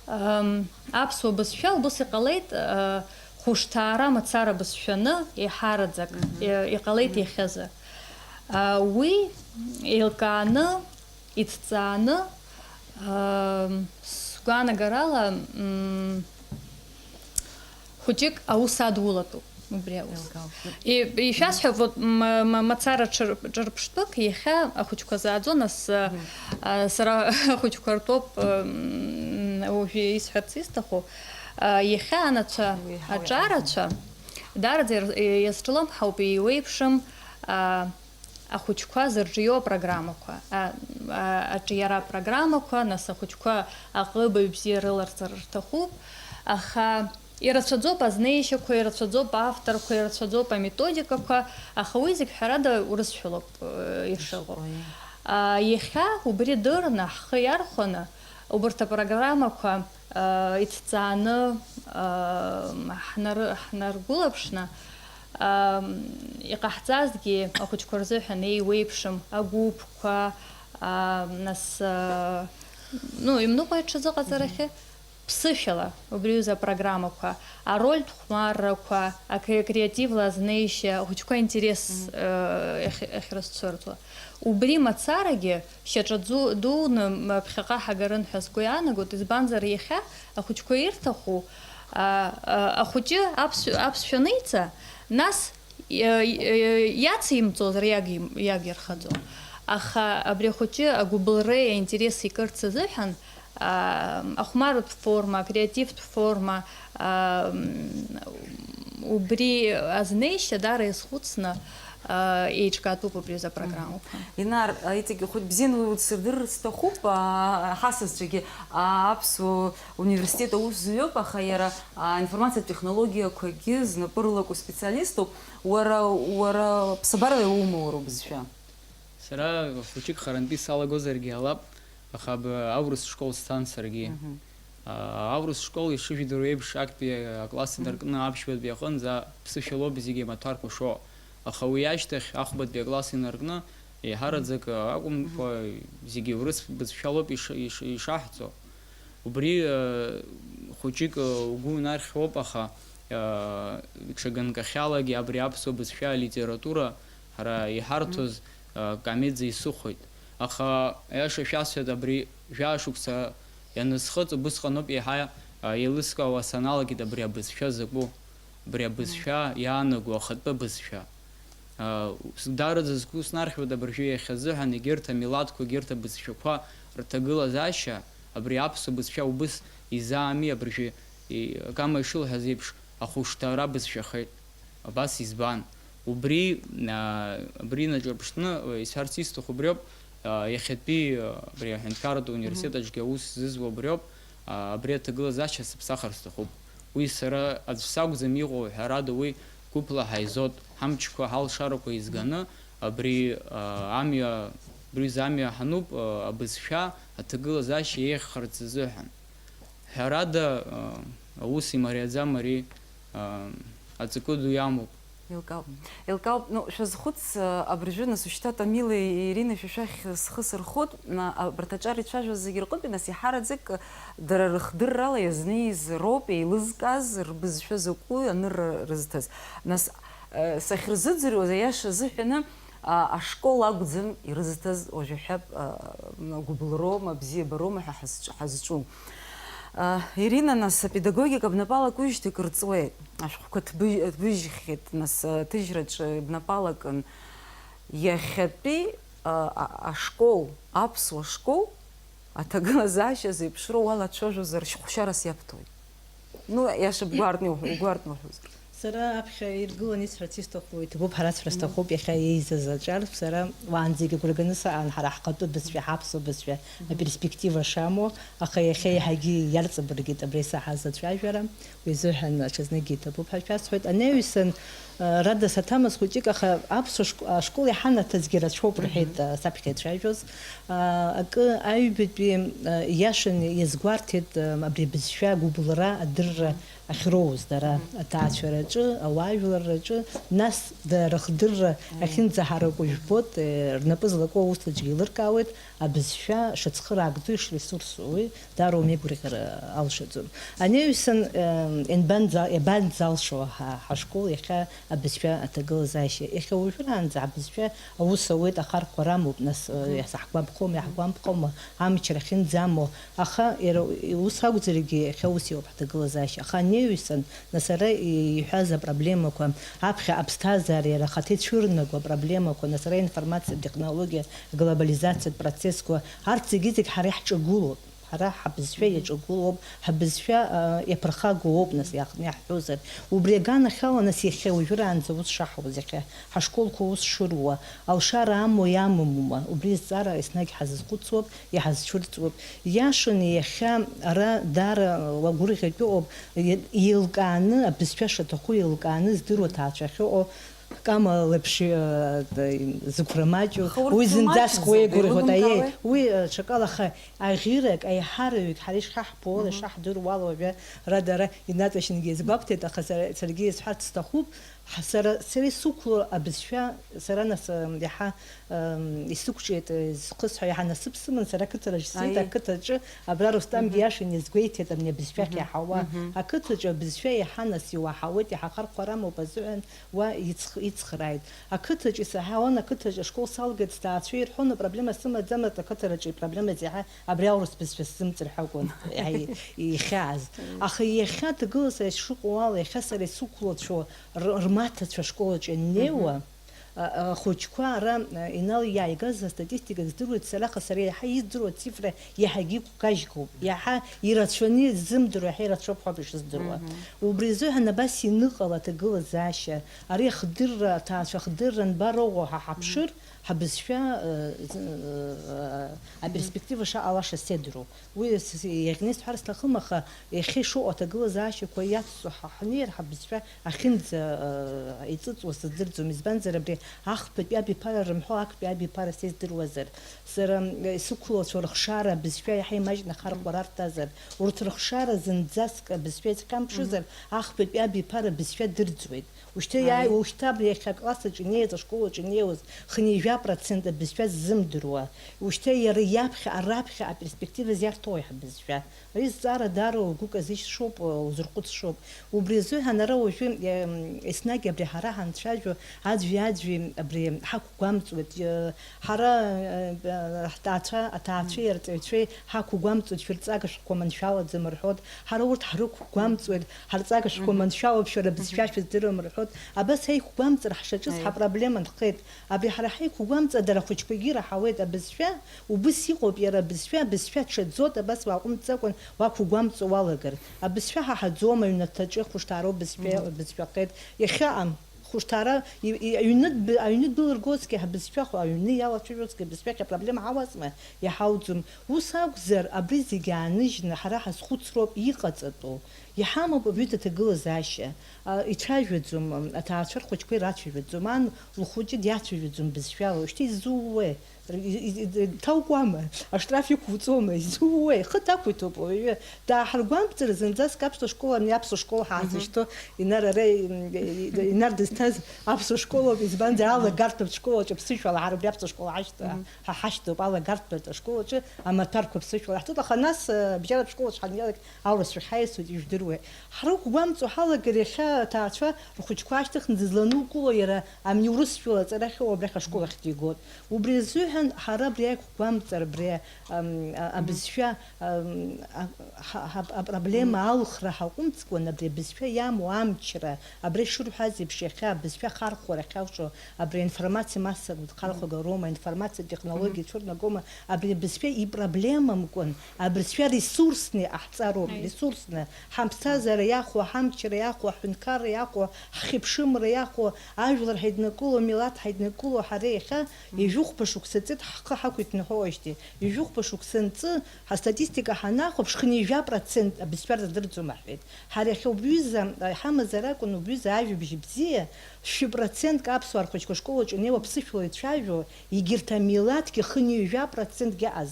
ам, аԥсуа бызшәа убыс иҟалеит, а, Хәышҭаара мацара бызшәаны, еиҳараӡак, Мгм. э, иҟалеит Мгм. иахьазы. А, уи еилкааны, иҭҵааны, а, с-, Гәаанагарала, м, хәыҷык аус адулатәуп убри аус. Еилкаауп. И-, ишәасҳәап, вот, м-, м-, мацара ҿыр-, ҿырԥштәык, иахьа ахәыҷқәа зааӡо, нас, а, а, сара ахәыҷқәа ртәоуп, м, уажәы исҳәарц исҭаху. А, иахьа анацәа, уи ҳауа аҿарацәа, даараӡа иар-, иазҿлымҳауп, еиуеиԥшым, а, ахәыҷқәа зырҿио апрограммақәа, а, а, аҿиара апрограммақәа, нас ахәыҷқәа аҟыбаҩ бзиа рыларҵар рҭахуп, аха ирацәаӡоуп азнеишьақәа, ирацәаӡоуп авторқәа, ирацәаӡоуп аметодикақәа, аха уи зегь ҳәарада урысшәалоуп, э, ишыҟоу. Ишыҟоу, иа. А, иахьа убри дырны, ҳхы иархәаны, убарҭ апрограммақәа, а, иҭҵааны, а, ҳнар-, ҳнаргәылаԥшны, Ам, иҟаҳҵазгьы ахәыҷқәа рзыҳәан еиуеиԥшым агәыԥқәа, а, нас, а, ну, имныҟәеит ҽазыҟаҵарахьы, ԥсышәала убри аҩыза апрограммақәа, арольтә хәмаррақәа, акре-, акреативла азнеишьа, ахәыҷқәа интерес, Мгм. э, иахь-, иахьрызцәырҵуа. Убри мацарагьы шьаҿа ду-, дуны, м, ԥхьаҟа ҳагарын ҳәа сгәы иаанагоит, избанзар, иахьа ахәыҷқәа ирҭаху, а, а, ахәыҷы аԥс-, аԥсшәа аниҵа, нас, иа-, иа-, иацимҵозар иагим-, иагирхаӡом. Аха абри ахәыҷы агәыбылреи аинтереси кырц азыҳәан, а, ахәмарратә форма, акреативтә форма, а, м, убри азнеишьа даара иазхәыцны, а, еиҿкаатәуп убри азы апрограммақәа. Инар, а, иҵегь хәыҷ бзианы уи уцсырдырыр сҭахуп, а, ҳасасцәагьы, а, аԥсуа университет аус зҩоуп, аха иара, а, аинформациатә технологиақәагьы знапы рылаку специалиступ. Уара, уара ԥсабарала иумоу уара убызшәа? Сара хәыҷык харантәи салагозаргьы ҟалап, аха б-, аурыс школ сцан саргьы. Мгм. А, аурыс школ, ишыжәдыруа еиԥш, актәи акласс инаркны аԥшьбатәи аҟынӡа ԥсышәалоуп зегьы амаҭәарқәа шо. Аха уи ашьҭахь ахәбатәи акласс инаркны, еиҳараӡак акәымкәа, зегьы урыс бызшәалоуп иш-, иш-, ишаҳҵо. Убри, э, хәыҷык, э, угәы унархьуоуп, аха, э, ҽа ганкахьалагьы абри аԥсуа бызшәа алитература ҳара иҳарҭоз, э, Камеӡа исыхәеит. Аха, аиаша шәасҳәап, абри жәаа шықәса ианысхыҵ, убысҟаноуп еиҳа, э, еилыскаауа саналагеит абри абызшәа закәу, абри абызшәа иаанаго ахатәы бызшәа. Ус, даараӡа згәы снархьуеит абыржәы иахьазыҳәан егьырҭ амилаҭқәа, егьырҭ абызшәақәа рҭагылазаашьа, абри аԥсуа бызшәа убыс изаами, абыржәы, и-, Кама ишылҳәаз еиԥш, ахәышҭаара бызшәахеит. Абас избан? Убри, а, абри наҿырԥштәны, а, исҳәарц исҭаху убриоуп, а, иахьатәи, а, абри аҳәынҭқарратә университет Мгм. аҿгьы аус зызуа убриоуп, а, абри аҭагылазаашьа сыԥсахыр сҭахуп. Уи сара аӡә сакәӡам иҟоу, ҳәарада, уи гәыԥла ҳаизоит, ҳамчқәа, ҳалшарақәа еизганы, абри, а, амҩа, абри аҩыза амҩа ҳануп, а, абызшәа аҭагылазаашьа еиӷьхарц азыҳәан. Ҳәарада, а, аус имариаӡам ари, а, аҵакы ду иамоуп. Еилкаауп. Еилкаауп. Ну, шәазхәыц, а, абыржәы, нас, ушьҭа Тамилеи Иринеи шәа шәахь схы сырхоит. На, абарҭ аҿар ицәажәоз зегьы рҟынтәи, нас, еиҳараӡак, дара рыхдыррала иазнеиз роуп еилызкааз, рбызшәа закәу анырра рызҭаз. Нас, э, сахьырзыӡырҩуаз, аиаша азыҳәаны, а, ашкол акәӡам ирызҭаз, уажә иҳәап, а, гәыбылроума, бзиабароума ҳәа ҳазҿ-, ҳазҿу. А, Ирина, нас, апедагогика бнапала акуижьҭеи кыр ҵуеит. Ашәҟәқәа ҭбыжь-, ҭбыжьхьеит, нас, аҭыжьраҿы бнапала акын. Иахьатәи, а, а, ашкол, аԥсуа школ, аҭагылазаашьа зеиԥшроу уалацәажәозар, шьхәшьарас иабҭоит. Ну, иаша бгәаартны иуҳәо-, угәаартны уҳәозар. Сара аԥхьа иргыланы исҳәарц исҭаху, иҭабуп, ҳәа расҳәар Мгм. сҭахуп, иахьа еизаз аҿар, сара уаанӡагьы агәра ганы саан, ҳара ҳхатәы бызшәа, ҳаԥсуа бызшәа Мгм. аперспектива шамоу, аха иахьа еиҳагьы иарҵабыргит абра исаҳаз ацәажәара, уи азыҳәан аҽазныкгьы иҭабуп ҳәа шәасҳәоит. Анаҩсан, э, рада саҭамыз хәыҷык, аха аԥсуа шк-, ашкол иҳанаҭазгьы рацәоуп, Мгм. рҳәеит, э, саԥхьа ицәажәоз. Э, акы аҩбатәи, э, иашаны иазгәарҭеит, э, абри абызшәа агәыбылра, адырра, Мгм. Ахьроуз дара аҭаацәараҿы, ауаажәларраҿы, нас дара рыхдырра ахьынӡаҳараку жәбоит, э, рнапы злаку аус аҿгьы еилыркаауеит, абызшәа шацхыраагӡоу ишресурсу, уи даара умеигәырӷьар алшаӡом. Анаҩсан, э, ианбанӡа-, иабанӡалшо ҳа, ҳашкол иахьа абызшәа аҭагылазаашьа? Иахьа уажәраанӡа ҳабызшәа аус ауеит, ахархәара амоуп, нас, э, иаҳзаҳгәамԥхома, иаҳгәамԥхома, амчра ахьынӡамоу, аха иара ус акәзаргьы, иахьа ус иоуп ҳҭагылазаашьа. Аха анаҩсан, нас ара иҳәаз апроблемақәа, аԥхьа аԥсҭазаара иара ахаҭа ицәырнаго апроблемақәа, нас ара аинформациатә технологиа, аглобализациатә процессқәа, арҭ зегьы-зегь ҳара иаҳҿагылоуп. Ҳара ҳабызшәа иаҿагылоуп, ҳабызшәа, а, иаԥырхагоуп, нас иаахтны иаҳҳәозар. Убри аганахьала, нас иахьа уажәраанӡа ус шаҳуаз, иахьа ҳашколқәа ус шыруа, алшара амоу иамамума, убри азҵаара еснагь ҳазызхәыцуа, иҳазцәырҵуеит. Иашаны иахьа ара даара уагәырӷьатәы ыҟоуп, и-, еилкааны, абызшәа шаҭаху еилкааны здыруа аҭаацәа ахьыҟоу, Кама леиԥш, э, зықәра маҷу, аха урҭ уи зынӡаск рмаҷӡам, уеигәырӷьоит, аиеи, еилымкаауеи? Уи, э, ҽакала, аха аӷьырак, аиҳараҩык ҳара ишҳаҳбо ала, ишаҳдыруа ала уажәы ара дара инаҵашьынгьы иазгәабҭеит, аха сара, саргьы иазҳәарц сҭахуп, ҳа-, сара, сара исықәло абызшәа, сара нас, э, иаҳа Ам, исықәҿиеит, э, зхысҳәа иаҳа насыԥ сыман, сара ақыҭараҿ сцеит, аиеи, ақыҭаҿы, абра Рустамгьы иашан иазгәеиҭеит, абни абызшәахь иаҳауа. Ақыҭаҿы абызшәа иаҳа нас иуаҳауеит, иаҳа ахархәара амоуп азыҳәан уа ицх-, ицхрааит. Ақыҭаҿы исаҳауан, ақыҭаҿы ашкол салгеит, сҭаацәа ирҳәон, апроблема сымаӡамызт, ақыҭараҿы ипроблемаз иаҳа абри аурыс бызшәа сзымҵыр ҳәа акәын, иаҳа и-, ихьааз. Аха иахьа ҭагылазаашьа шыҟоу ала, иахьа сара исықәлацәоу р-, рмаҭацәа ашкол аҿы ианнеиуа, А, ахәыҷқәа ара, а, инал иааигаз астатистика здыруеит сара, аха сара иаҳа издыруа ацифра иаҳагьы иқәгажьгоуп, иаҳа ирацәаны изымдыруа, иаҳа ирацәоуп ҳәа ауп ишыздыруа. Мгм. Убри азыҳәан абас ианыҟала аҭагылазаашьа, ари ахдырра, аҭаацәа ахдырра анбароуо ҳа ҳаԥшыр, ҳабызшәа, э, з-, э, аперспектива шаҟалаша сеидроуп. Уи с-, с-, иаӷьны исҳәар сҭахым, аха иахьа ишыҟоу аҭагылазаашьақәа иацҵо ҳа ҳнеир, ҳабызшәа ахьынӡа, э, иҵыҵуа сыздырӡом, избанзар, абри ахԥатәи абиԥара рымҳәо, актәи абиԥара сездыруазар, сара, э, исықәлацәоу рыхшара абызшәа иаҳа имаҷны ахархәара арҭазар, урҭ рыхшара зынӡаск абызшәа изхьамԥшызар, ахԥатәи абиԥара абызшәа дырӡуеит. Ушьҭа иааи-, ушьҭа абри иахьа акласс аҿы инеиз, ашкол аҿы инеиуаз хынҩажәа процент абызшәа ззымдыруа, ушьҭа иара иаԥхьа, араԥхьа аперспектива зиарҭои ҳбызшәа? Ари зҵаара даара угәы казышьшоуп, узырхәыцшоуп. Убри азыҳәан ара уажәы, ем, еснагь абри ҳара ҳанцәажәо, аӡәи-аӡәи абри ҳақәгәамҵуеит, е, ҳара, е, ҳҭаацәа, аҭаацәеи арҵаҩцәеи ҳақәгәамҵуеит, шәырҵага шәҟәқәа маншәалаӡам рҳәоит, ҳара урҭ ҳрықәгәамҵуеит, ҳарҵага шәҟәқәа маншәалоуп, шәара абызшәа шәыздыруам рҳәоит, абас ҳаиқәгәамҵыр ҳшаҿыз ҳапроблема нхеит. Абри ҳара ҳаиқәгәамҵра дара ахәыҷқәагьы ираҳауеит, абызшәа убыс иҟоуп, иара абызшәа, абызшәа ҽаӡоит, абас уааҟәымҵӡакәан уақәгәамҵуа уалагар. Абызшәа ҳаҳаӡом, аҩнаҭаҿы хәышҭаароуп бызшәа, бызшәахеит. Иахьаҟам хәышҭаара, и, и, аҩнытә-, аҩны дәылыргозҭгьы ҳабызшәа, аҩны иалацәажәозҭгьы абызшәахь апроблема ҳауазма, иҳауӡом. Ус акәзар, абри зегьы ааныжьны ҳара ҳазхәыцроуп иҟаҵатәу. Иҳамоуп абри аҭагылазаашьа. А, ицәажәаӡом, аҭаацәа рхәыҷқәа ирацәажәаӡом, ан лхәыҷы диацәажәаӡом бызшәала, уажәшьҭа изууеи? Р-, и-, и-, и-, дҭаукуама? Аштраф иқәуҵома? Изууеи? Ихы дақәиҭуп ауаҩы. Дааҳаргәамҵыр, зынӡаск аԥсуа школ ами, аԥсуа школ ҳаазышьҭоу, Инар ара, м, и-, и-, Инар дызҭаз аԥсуа школоуп, избанзар, алагарҭатә школ аҿы ԥсышәала ҳара убри аԥсуа школ ҳашьҭа-, ҳа-, ҳашьҭоуп, алагарҭатә ашкол аҿы амаҭәарқәа ԥсышәала иаҳҭоит, аха нас, э, абжьаратә школ аҿы ҳаниалак, аурысшәа ҳаиасуеит, ижәдыруеи. Ҳрықәгәамҵуа ҳалагар, иахьа аҭаацәа рхәыҷқәа аашьҭыхны дызланукыло иара амни урысшәала аҵара ахьоу абрахь ашкол ахь дигоит. Убри азыҳәан ҳара абри аиқәгәамҵра, абри, ам, а, абызшәа, ам, а, ҳа, ҳа, апроблема алхра ҳаҟәымҵкәан, абри абызшәа иамоу амчра, абра ишырҳәаз еиԥш, иахьа абызшәа ахархәара ахьалшо, абри аинформациа массоватә хархәага роума, аинформациатә технологиа цәырнагома, абри абызшәа ипроблемамкәан, абызшәа ресурсны иҟаҳҵароуп, ресурсны, ҳаԥсҭазаара иахәо, ҳамчра иахәо, ҳҳәынҭқарра иахәо, ҳхьыԥшымра иахәо, ажәлар ҳаиднакыло, амилаҭ ҳаиднакыло, ҳара иахьа ҩажәихәба шықәса ҵит ҳхы ҳақәиҭны ҳауижьҭеи. Ҩажәихәба шықәса анҵы, ҳастатистика ҳанахәаԥш, хынҩажәа процент абызшәа рзадырӡом аҳәеит. Ҳара иахьа убриҩыза иҳамазар акәын, убриҩыза ажәабжь бзиа, шәи процентк аԥсуаа рхәыҷқәа ашкол аҿы инеиуа ԥсышәала ицәажәо, егьырҭ амилаҭгьы хынҩажәа процентгьы ыҟаз.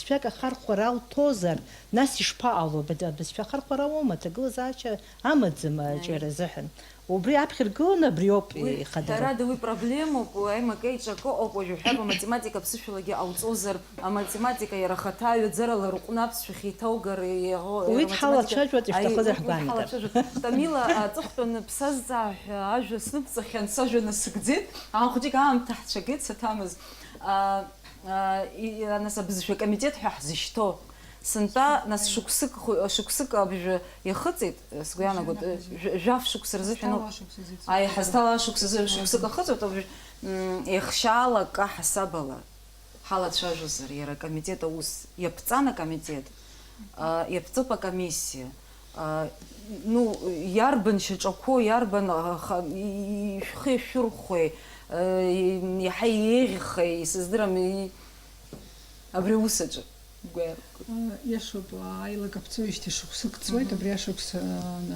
Бызшәак ахархәара уҭозар, нас ишԥаҟало? Быд-, абызшәа ахархәара уоума, аҭагылазаашьа амаӡам аҿиара азыҳәан. Убри аԥхьа иргыланы абриоуп Уи, ихадароу. Ҳәарада, уи проблемоуп, уи аимакеиҿакы ыҟоуп, уажә уҳәап, аматематика ԥсышәалагьы ауҵозар, аматематика иара ахаҭа аҩаӡарала рҟәны аԥсшәахьа иҭаугар, иаӷо-, Уи аматематика дҳалацәажәоит, ишҭахыз Аи, уи, уи иаҳгәаанагап. Дҳалацәажәоит. Тамила, аҵыхәтәаны бсазҵаа ҳәа ажәа сныбҵахьан, сажәа насыгӡеит, аан хәыҷык аамҭа ҳцәагеит саҭамыз. А, а, и-, и-, нас абызшәа комитет ҳәа ҳзышьҭоу. Сынтәа, нас, шықәсык ху-, шықәсык абжа иахыҵит, сгәы иаанагоит, Быжьҩык жәа-, жәаф шықәса рзыҳәан ауп. Ҳазҭала ашықәс азы. Ҳазҭала ашықәс азы шықәсык ахыҵуеит, абжа, м, еихшьаала акы ҳасабала ҳалацәажәозар, иара акомитет аус иаԥҵан акомитет, а, иаԥҵоуп акомиссиа, а, ну, иарбан шьаҿақәоу, иарбан, а, ха-, и-, и-, шәхы иашәырхәеи, а, и-, иаҳа иеиӷьхеи, исыздырам, и-, абри аус аҿы. Гәаҩа. А, иашоуп, а, аилак аԥҵоижьҭеи шықәсык ҵуеит, Мгм. Абри ашықәс, а,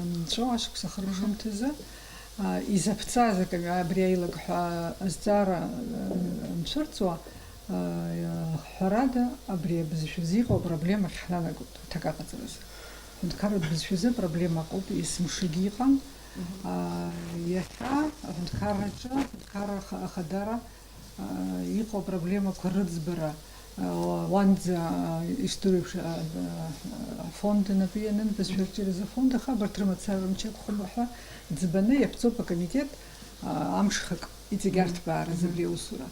анҵәо, ашықәс ахыркәшамҭазы, а, изаԥҵаз акы, абри аилак ҳәа азҵаара, а, анцәырҵуа, а, ҳәарада, абри абызшәазы иҟоу апроблема ахь ҳнанагоит, аҭак аҟаҵаразы. Аҳәынҭқарратә бызшәазы апроблема ыҟоуп, есымшагьы иҟан. Мгм. А, иахьа аҳәынҭқарраҿы, аҳәынҭқарра аха-, ахадара, а, иҟоу апроблемақәа рыӡбара, а, уанӡа, а, история еиԥш, а, а, афонд инапы ианын, бызшәа арҿиаразы афонд, аха абарҭ рымацара рымч ақәхом ҳәа ӡбаны иаԥҵоуп акомитет, а, амшхак иҵегь Мгм. Арҭбааразы Мгм. Абри аусура.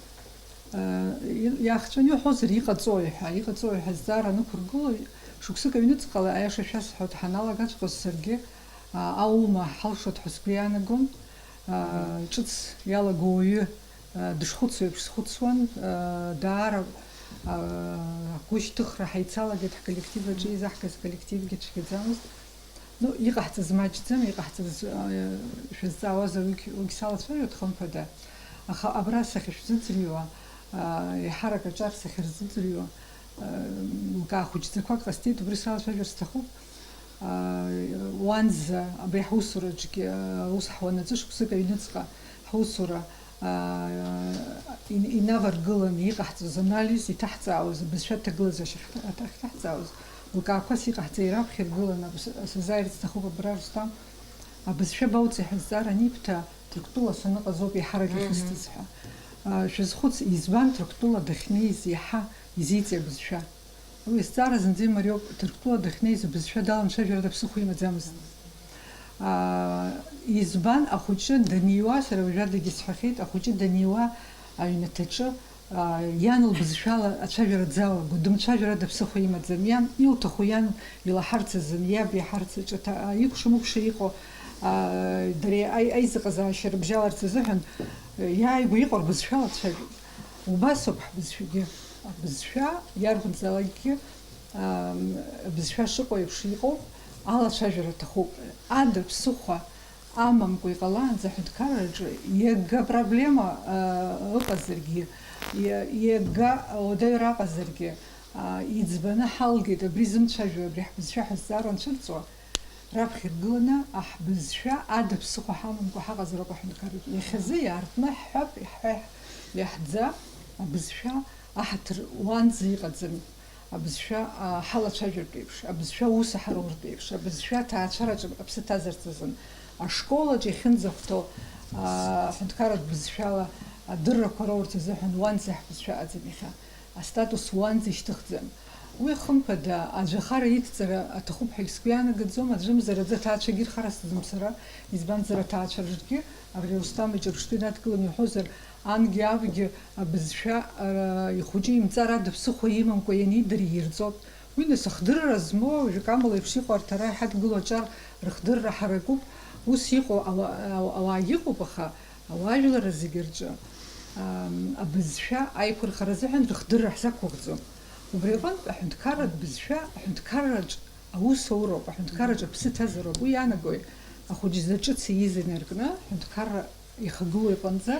А, и-, иаахҵәаны иуҳәозар, иҟаҵои ҳәа, иҟаҵои ҳәа азҵаара анықәыргыло, шықәсык аҩныҵҟала, аиаша шәасҳәоит, ҳаналагаҵәҟьоз саргьы, а, ауума ҳалшоит ҳәа сгәы иаанагом. А, ҿыц иалаго уаҩы, а, дышхәыцуа еиԥш схәыцуан, а, даара, а, агәышьҭыхра ҳаицалагеит ҳколлектив аҿы, изаҳгаз аколлективгьы цәгьаӡамызт. Ну, иҟаҳҵаз маҷӡам, иҟаҳҵаз, а, шәызҵаауазар, уигь, уигь салацәажәоит, хымԥада. Аха абра сахьышәзыӡырҩуа, а, еиҳарак аҿар сахьырзыӡырҩуа, а, лкаа хәыҷӡақәак ҟасҵеит, убри салацәажәар сҭахуп. Аа, уанӡа абри ҳусураҿгьы, аус ҳуанаҵы шықәсык аҩныҵҟа ҳусура, аа, ин-, инаваргыланы иҟаҳҵаз анализ, иҭаҳҵаауаз абызшәа аҭагылазаашьа ахьҭа-, ахьҭаҳҵаауаз, лкаақәас иҟаҳҵеи раԥхьа иргыланы абс-, сазааирц сҭахуп абра, Русҭам, абызшәа бауҵеи ҳәа азҵаара анибҭа, Ҭырқәтәыла саныҟаз ауп еиҳарак Мгм. Ихысҵаз ҳәа. Аа, шәазхәыц, избан Ҭырқәтәыла дахьнеиз иаҳа изиҵи абызшәа? Уи азҵаара зынӡа имариоуп, Ҭырқәтәыла дахьнеиз абызшәа даламцәажәарада ԥсыхәа имаӡамызт. Аа, избан, ахәыҷы даниуа, сара уажәадагьы сҳәахьеит, ахәыҷы даниуа аҩнаҭаҿы, аа, иан лбызшәала ацәажәара дзалаго, дымцәажәарада ԥсыхәа имаӡам. Иан илҭаху иан илаҳарц азын, иаб иаҳарц аҿы аҭа-, а, икәша-мыкәша иҟоу, аа, дареи аи-, аизыҟазаашьа рыбжьаларц азыҳәан, иааигәа иҟоу рбызшәала дцәажәоит. Убасоуп ҳбызшәагьы. Абызшәа иарбанзаалакгьы, ам, абызшәа шыҟоу еиԥш иҟоуп, алацәажәара аҭахуп. Ада ԥсыхәа амамкәа иҟалаанӡа аҳәынҭқарраҿы иага проблема, а, ыҟазаргьы, иа-, иага ауадаҩра аҟазаргьы, а, иӡбаны ҳалгеит, абри зымцәажәо, абри ҳбызшәа ҳазҵаара анцәырҵуа, раԥхьа иргыланы аҳбызшәа ада ԥсыхәа ҳамамкәа ҳаҟазароуп аҳәынҭқарраҿы. Иахьазы иаартны ҳҳәап, иаҳҳәа, иаҳӡа, абызшәа аҳаҭыр уанӡа иҟаӡами? Абызшәа, а, ҳалацәажәартә еиԥш, абызшәа аус аҳароуртә еиԥш, абызшәа аҭаацәараҿы аԥсы ҭазарц азын, ашколаҿ иахьынӡахәҭоу, а, аҳәынҭқарратә бызшәала адыррақәа роурц азыҳәан уанӡа ҳбызшәа ыҟаӡам иахьа. Астатус уанӡа ишьҭыхӡам. Уи, хымԥада, аӡәы ахара идҵара аҭахуп ҳәагь сгәы иаанагаӡом, аӡәымзар аӡы аҭаацәагьы ирхарасӡом сара, избанзар, аҭаацәа рҿгьы абри Русҭам иҿырԥштәы инадкыланы иҳәозар, ангьы абгьы абызшәа, ара, ихәыҷы имҵар ада ԥсыхәа имамкәа ианидыр иирҵоит. Уи, нас, ахдырра змоу, жәак амала еиԥш иҟоу арҭ ара иҳадгылоу аҿар рыхдырра ҳаракуп, ус иҟоу ауа-, ауа-, ауаагьы ыҟоуп, аха ауаажәларра зегьы рҿы, ам, абызшәа аиқәырхара азыҳәан рыхдырра ҳзақәгәыӷӡом. Убри аҟынтә аҳәынҭқарратә бызшәа аҳәынҭқарраҿ аус ауроуп, аҳәынҭқарраҿ аԥсы ҭазароуп. Уи иаанагои, ахәыҷ изы ҿыц ииз инаркны, аҳәынҭқарра ихагылоу иҟынӡа,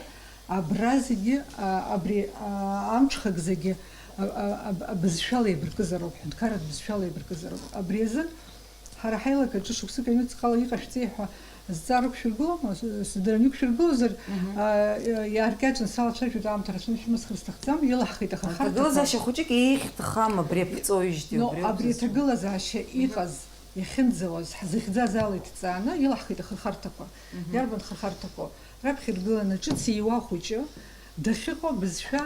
абра зегьы, а, абри, а, амҽхак зегьы, а, а, а, абызшәала еибаркызароуп, ҳәынҭқарратә бызшәала еибаркызароуп. Абри азын ҳара ҳаилак аҿы шықәсык аҩныҵҟала иҟашәҵеи ҳәа Зҵаара ықәшәыргылома? С-, сыздырам, иқәшәыргылозар, Мгм. а, иа-, иааркьаҿны салацәажәоит, аамҭа рацәаны шәымысхыр сҭахӡам, илаҳхит аха Аҭагылазаашьа харҭақәа. Хәыҷык еиӷьхама абри аԥҵоижьҭеи Ну, убри абри аԥҵоижьҭеи? Аҭагылазаашьа Мгм. Иҟаз, иахьынӡауаз, ҳзыхьӡаз ала иҭҵааны, илаҳхит ахырхарҭақәа. Мгм. Иарбан хырхарҭақәоу? Раԥхьа иргыланы ҿыц ииуа хәыҷы дахьыҟоу абызшәа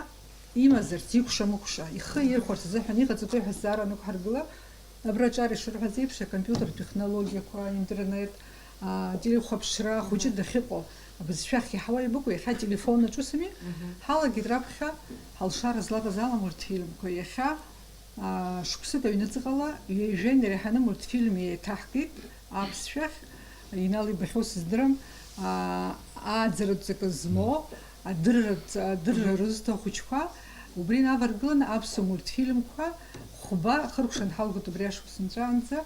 имазарц, икәша-мыкәша, ихы ирхәарц азыҳәан иҟаҵатәуи ҳәа зҵаара анықәҳаргыла, абра аҿар ишырҳәаз еиԥш, акомпиутертә технологиақәа, аинтернет, а, телехәаԥшра, ахәыҷы Мгм. дахьыҟоу, абызшәахь иаҳауа иабыкәу, иахьа ателефон аҿы усами, Мгм. ҳалагеит раԥхьа ҳалшара злаҟаз ала мультфильмқәа. Иахьа, а, шықәсык аҩныҵҟала ҩажәа инареиҳаны мультфильм еиҭаҳкит аԥсшәахь, Инал ибахьоу сыздырам, а, ааӡаратә ҵакы змоу, адырратә, адырра Мгм. рызҭо ахәыҷқәа, убри инаваргыланы аԥсуа мультфильмқәа хәба хыркәшан ҳалгоит убри ашықәс нҵәаанӡа.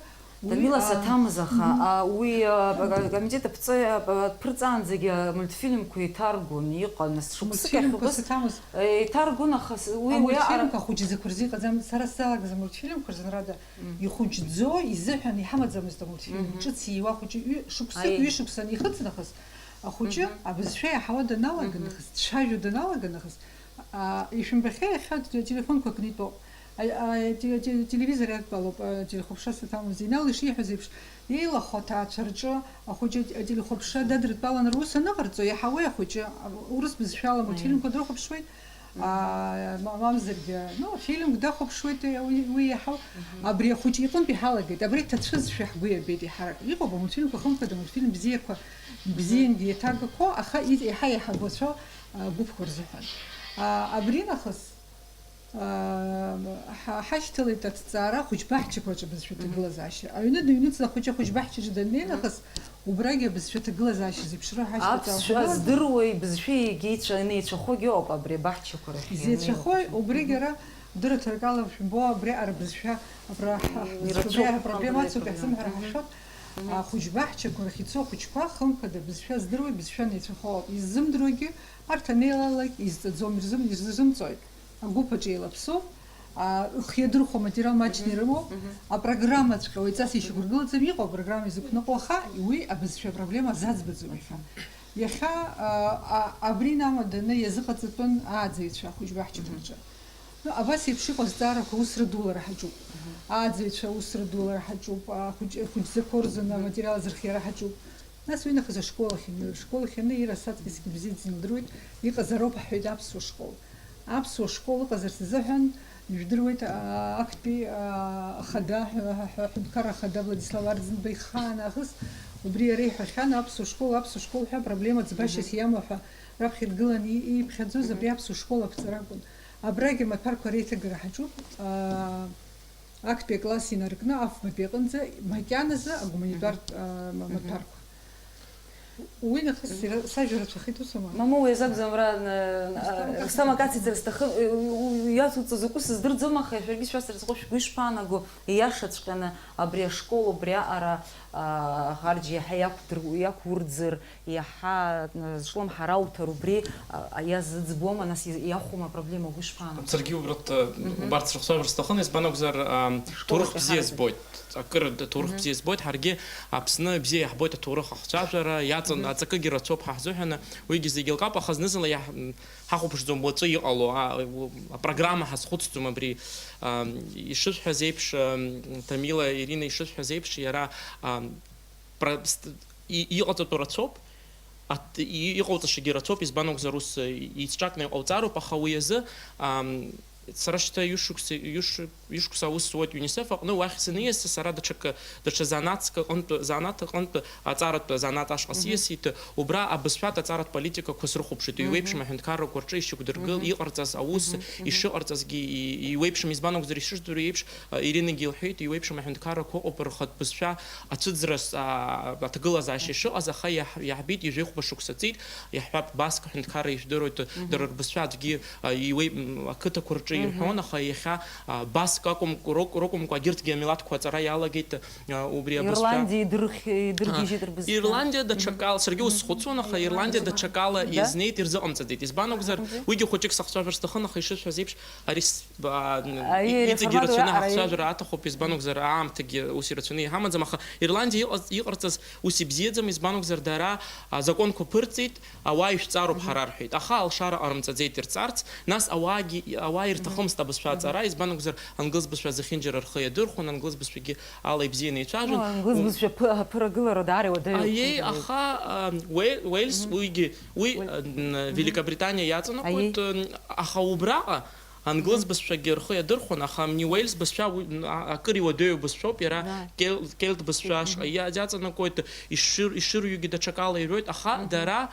Уи, Тамила а, Саҭамыз, аха, мгм. а, уи, а, акомитет аԥҵа-, а, аԥырҵаанӡагьы амультфильмқәа еиҭаргон, иҟан, нас шықәсык Мультфильмқәа ахьыҟаз, саҭамыз. Еиҭаргон, аха с-, уи, уи аҟара Амультфильмқәа ахәыҷы зықәырзы иҟаӡам, сара сзалагаз амультфильмқәа рзы, нарада, Мм. ихәыҷӡо изыҳәан иҳамаӡамызт амультфильм. Мгм. Ҿыц ииуа ахәыҷы ҩы-, шықәсык, Аи. ҩышықәса анихыҵ нахыс, ахәыҷы Мгм. абызшәа иаҳауа даналага Мгм. нахыс, дцәажәо даналага нахыс, а, ишәымбахьеи, иахьа т-, телефонқәа кны итәоуп. А, а, те-, те-, телевизор иадтәалоуп, а, телехәаԥшра саҭамыз. Инал ишиҳәаз еиԥш, еилахәо аҭаацәа рҿы ахәыҷы ателехәаԥшра дадыртәаланы рус аныҟарҵо, иаҳауеи ахәыҷы, а, урыс бызшәала Аи. мультфильмқәа дрыхәаԥшуеит. Мгм. Аа, ма-, мамзаргьы, ну, фильмк дахәаԥшуеит, уи, уи иаҳау. Мгм. Абри ахәыҷы иҟынтә иҳалагеит. Абри ҭацәызшәа ҳгәы иабеит еиҳарак. Иҟоуп амультфильмқәа хымԥада, амультфильм бзиақәа, Мгм. бзиангьы еиҭагақәоу, аха и-, еиҳа-еиҳа агәацәоу, а, гәыԥқәа рзыҳәан. А, абри нахыс, а, ҳа-, ҳашьҭалеит аҭҵаара ахәыҷбаҳчақәа рҿы абызшәа Мгм. ҭагылазаашьа. Аҩны дыҩныҵны ахәыҷы ахәыҷбаҳчаҿы даннеи Мгм. нахыс, Убрагьы абызшәа ҭагылазаашьа зеиԥшроу ҳашьҭаҵаахәа Аԥсшәа далагеит. Здыруеи бызшәеи егьи ицәа-, инеицәахоит иоуп абри абаҳчақәа рахь Изеицәахои, ианеилак. Убригь ара дырраҭарак ала шәымбо, абри ара бызшәа, абра ҳа-, Ирацәоуп, ҳбызшәа абри апроблема абри ацуп, апроблема. Иаҳзымҳәар Мгм. ҳахәшәап. Мгм. Ахәыҷбаҳчақәа рахь ицо ахәыҷқәа хымԥада бызшәа здыруеи, бызшәа неицәахоуп. Иззымдыруагьы арҭ анеилалак изҵаӡом, ирзым-, ирзымҵоит. Агәыԥ аҿы еилаԥсоуп, а, хы иадырхәо аматериал маҷны Мгм. ирымоуп, Мгм. апрограммаҵәҟьа уаҩҵас ишьақәыргылаӡам, иҟоу апрограмма изықәныҟәо, аха уи абызшәа апроблема азаӡбаӡом иахьа. Иахьа, а, а, абри инамаданы иазыҟаҵатәын ааӡаҩцәа ахәыҷбаҳчақәа Мгм. рҿы. Ну, абас еиԥш иҟоу азҵаарақәа аус рыдулара ҳаҿуп. Мгм. Ааӡаҩцәа аус рыдулара ҳаҿуп, ахәыҷ-, ахәыҷӡақәа рзы Мгм. аматериал азырхиара ҳаҿуп. Нас уи нахыс ашкол ахь иныҩ-, ашкол ахь ианы ира асаҵкьысгьы бзиаӡаны илдыруеит, иҟазароуп ҳҳәеит аԥсуа школ. Аԥсуа школ ыҟазарц азыҳәан, ижәдыруеит, а, актәи, а, ахада, ҳәа, ҳәа, ҳәа, аҳәынҭқарра ахада Владислав Арӡынба ихаан аахыс убри иара иҳәахьан, аԥсуа школ, аԥсуа школ ҳәа проблема ӡбашьас Мгм. иамоу ҳәа раԥхьа дгылан и-, ииԥхьаӡоз Мгм. абри аԥсуа школ аԥҵаракәын. Абрагьы амаҭәарқәа реиҭагара ҳаҿуп, а, актәи акласс инаркны афбатәи аҟынӡа макьаназы агуманитартә, Мгм. а, ма-, Мгм. маҭәарқәа. Уи нахыс Мгм. сара, сажәа рацәахеит, усоума? Мамоу, уи азакәӡам, ара, н-, Рустам Рустам Акацица. Акацица сҭахын, уи, уи, уи иацуҵо закәу сыздырӡом, аха шәаргьы шәасҳәар сҭахуп, шәгәы ишԥаанаго, ииашаҵәҟьаны абри ашкол убри аҟара, а, ҳарџь иаҳа иақәдыр-, иақәурӡыр, иаҳа, н-, зҿлымҳара ауҭар убри, а, иазыӡбома, нас, из-, иахәома апроблема, угәы ишԥаанаго? Саргьы убарҭ, Мгм. убарҭ срыхцәажәар сҭахын, избан акәзар, а, Ашкол ҭоурых ахь бзиа иаҳараӡак. збоит. Акыр ҭоурых Мгм. бзиа збоит, ҳаргьы Аԥсны бзиа иаҳбоит аҭоурых ахцәажәара, иаҵан-, Мгм. аҵакыгьы рацәоуп ҳаҳзыҳәаны, уигьы зегьы еилкаап, аха зны-зынла иаҳ-, м, ҳахәаԥшӡом уаҵәы иҟало, а, у-, апрограмма ҳазхәыцӡом абри, ам, ишысҳәаз еиԥш, ам, Тамила, Ирина ишысҳәаз еиԥш, иара, ам, пра-, ст-, и-, иҟаҵатәу рацәоуп, аҭ-, и-, иҟауҵашагьы рацәоуп, избан акәзар, ус, и-, еицҿакны иҟауҵароуп, аха уи азы, ам, Сара шьҭа ҩышықәса, ҩышықә-, ҩышықәса аус зуеит ЮНИСЕФ аҟны, уахь саниас, сара даҽакы, даҽа занааҭк аҟынтә, занааҭ аҟынтә аҵаратә занааҭ ашҟа Мгм. сиасит, убра абызшәатә аҵаратә политикақәа срыхәаԥшит, Мгм. иуеиԥшым аҳәынҭқаррақәа рҿы ишьақәдыргыл, Мгм. иҟарҵаз аус, Мгм. Мгм. ишыҟарҵазгьы и-, иуеиԥшым, избан акәзар, ишыжәдыруа еиԥш, а, Иринагьы илҳәеит, иуеиԥшым аҳәынҭқаррақәа ыҟоуп рхатә бызшәа ацәыӡра, а, аҭагылазаашьа шыҟаз, аха иаҳ-, иаҳбеит, ҩажәи хәба шықәса ҵит, иаҳҳәап, Баск ҳәынҭқарра ижәдыруеит, Мгм. дара рбызшәа аӡәгьы, а, иуеи-, м, ақыҭақәа рҿы ирҳәон, аха иахьа, а, баск акәым-, ракә-, ракәымкәа, егьырҭгьы амилаҭқәа аҵара иалагеит, а, убри абызшәа. Ирландиа идырхь-, идыргьежьит рбызшәа. Ирландиа даҽакала, саргьы ус схәыцуан, аха Ирландиа даҽакала иазнеит, ирзыҟамҵаӡеит. Избан акәзар, уигьы хәыҷык сахцәажәар сҭахын, аха ишысҳәаз еиԥш, ари с-, ба-, н-, Аиеи, иҵегьы ирацәаны иахьабалои, ара ҳахцәажәара аҭахуп, избан акәзар, аамҭагьы ус ирацәаны иҳамаӡам, аха Ирландиа иҟаз-, иҟарҵаз ус ибзиаӡам, избан акәзар, дара азакәанқәа ԥырҵеит, ауаа ишәҵароуп ҳара рҳәеит, аха алшара ҟарымҵаӡеит ирҵарц, нас ауаагьы, ауаа ирҭахымызт абызшәа аҵара, избан акәзар, англыз бызшәа зехьынџьара рхы иадырхәон, англыз бызшәагьы ала ибзианы еицәажәон. Ну, англыз бызшәа ԥы-, аԥырагылара даара иуадаҩуп. Аиеи, аха, а, Уе-, Уельс, уигьы, уи, а, н-, Великобританиа иаҵанакуеит, м, аха убраҟа англыз бызшәагьы рхы иадырхәон, аха ани Уельс бызшәа уи, н-, а-, акыр иуадаҩу бызшәоуп, иара кел-, кельт бызшәа ш-, иа-, иаҵанакуеит, ишыр-, ишырҩугьы даҽакала ирҩуеит, аха дара,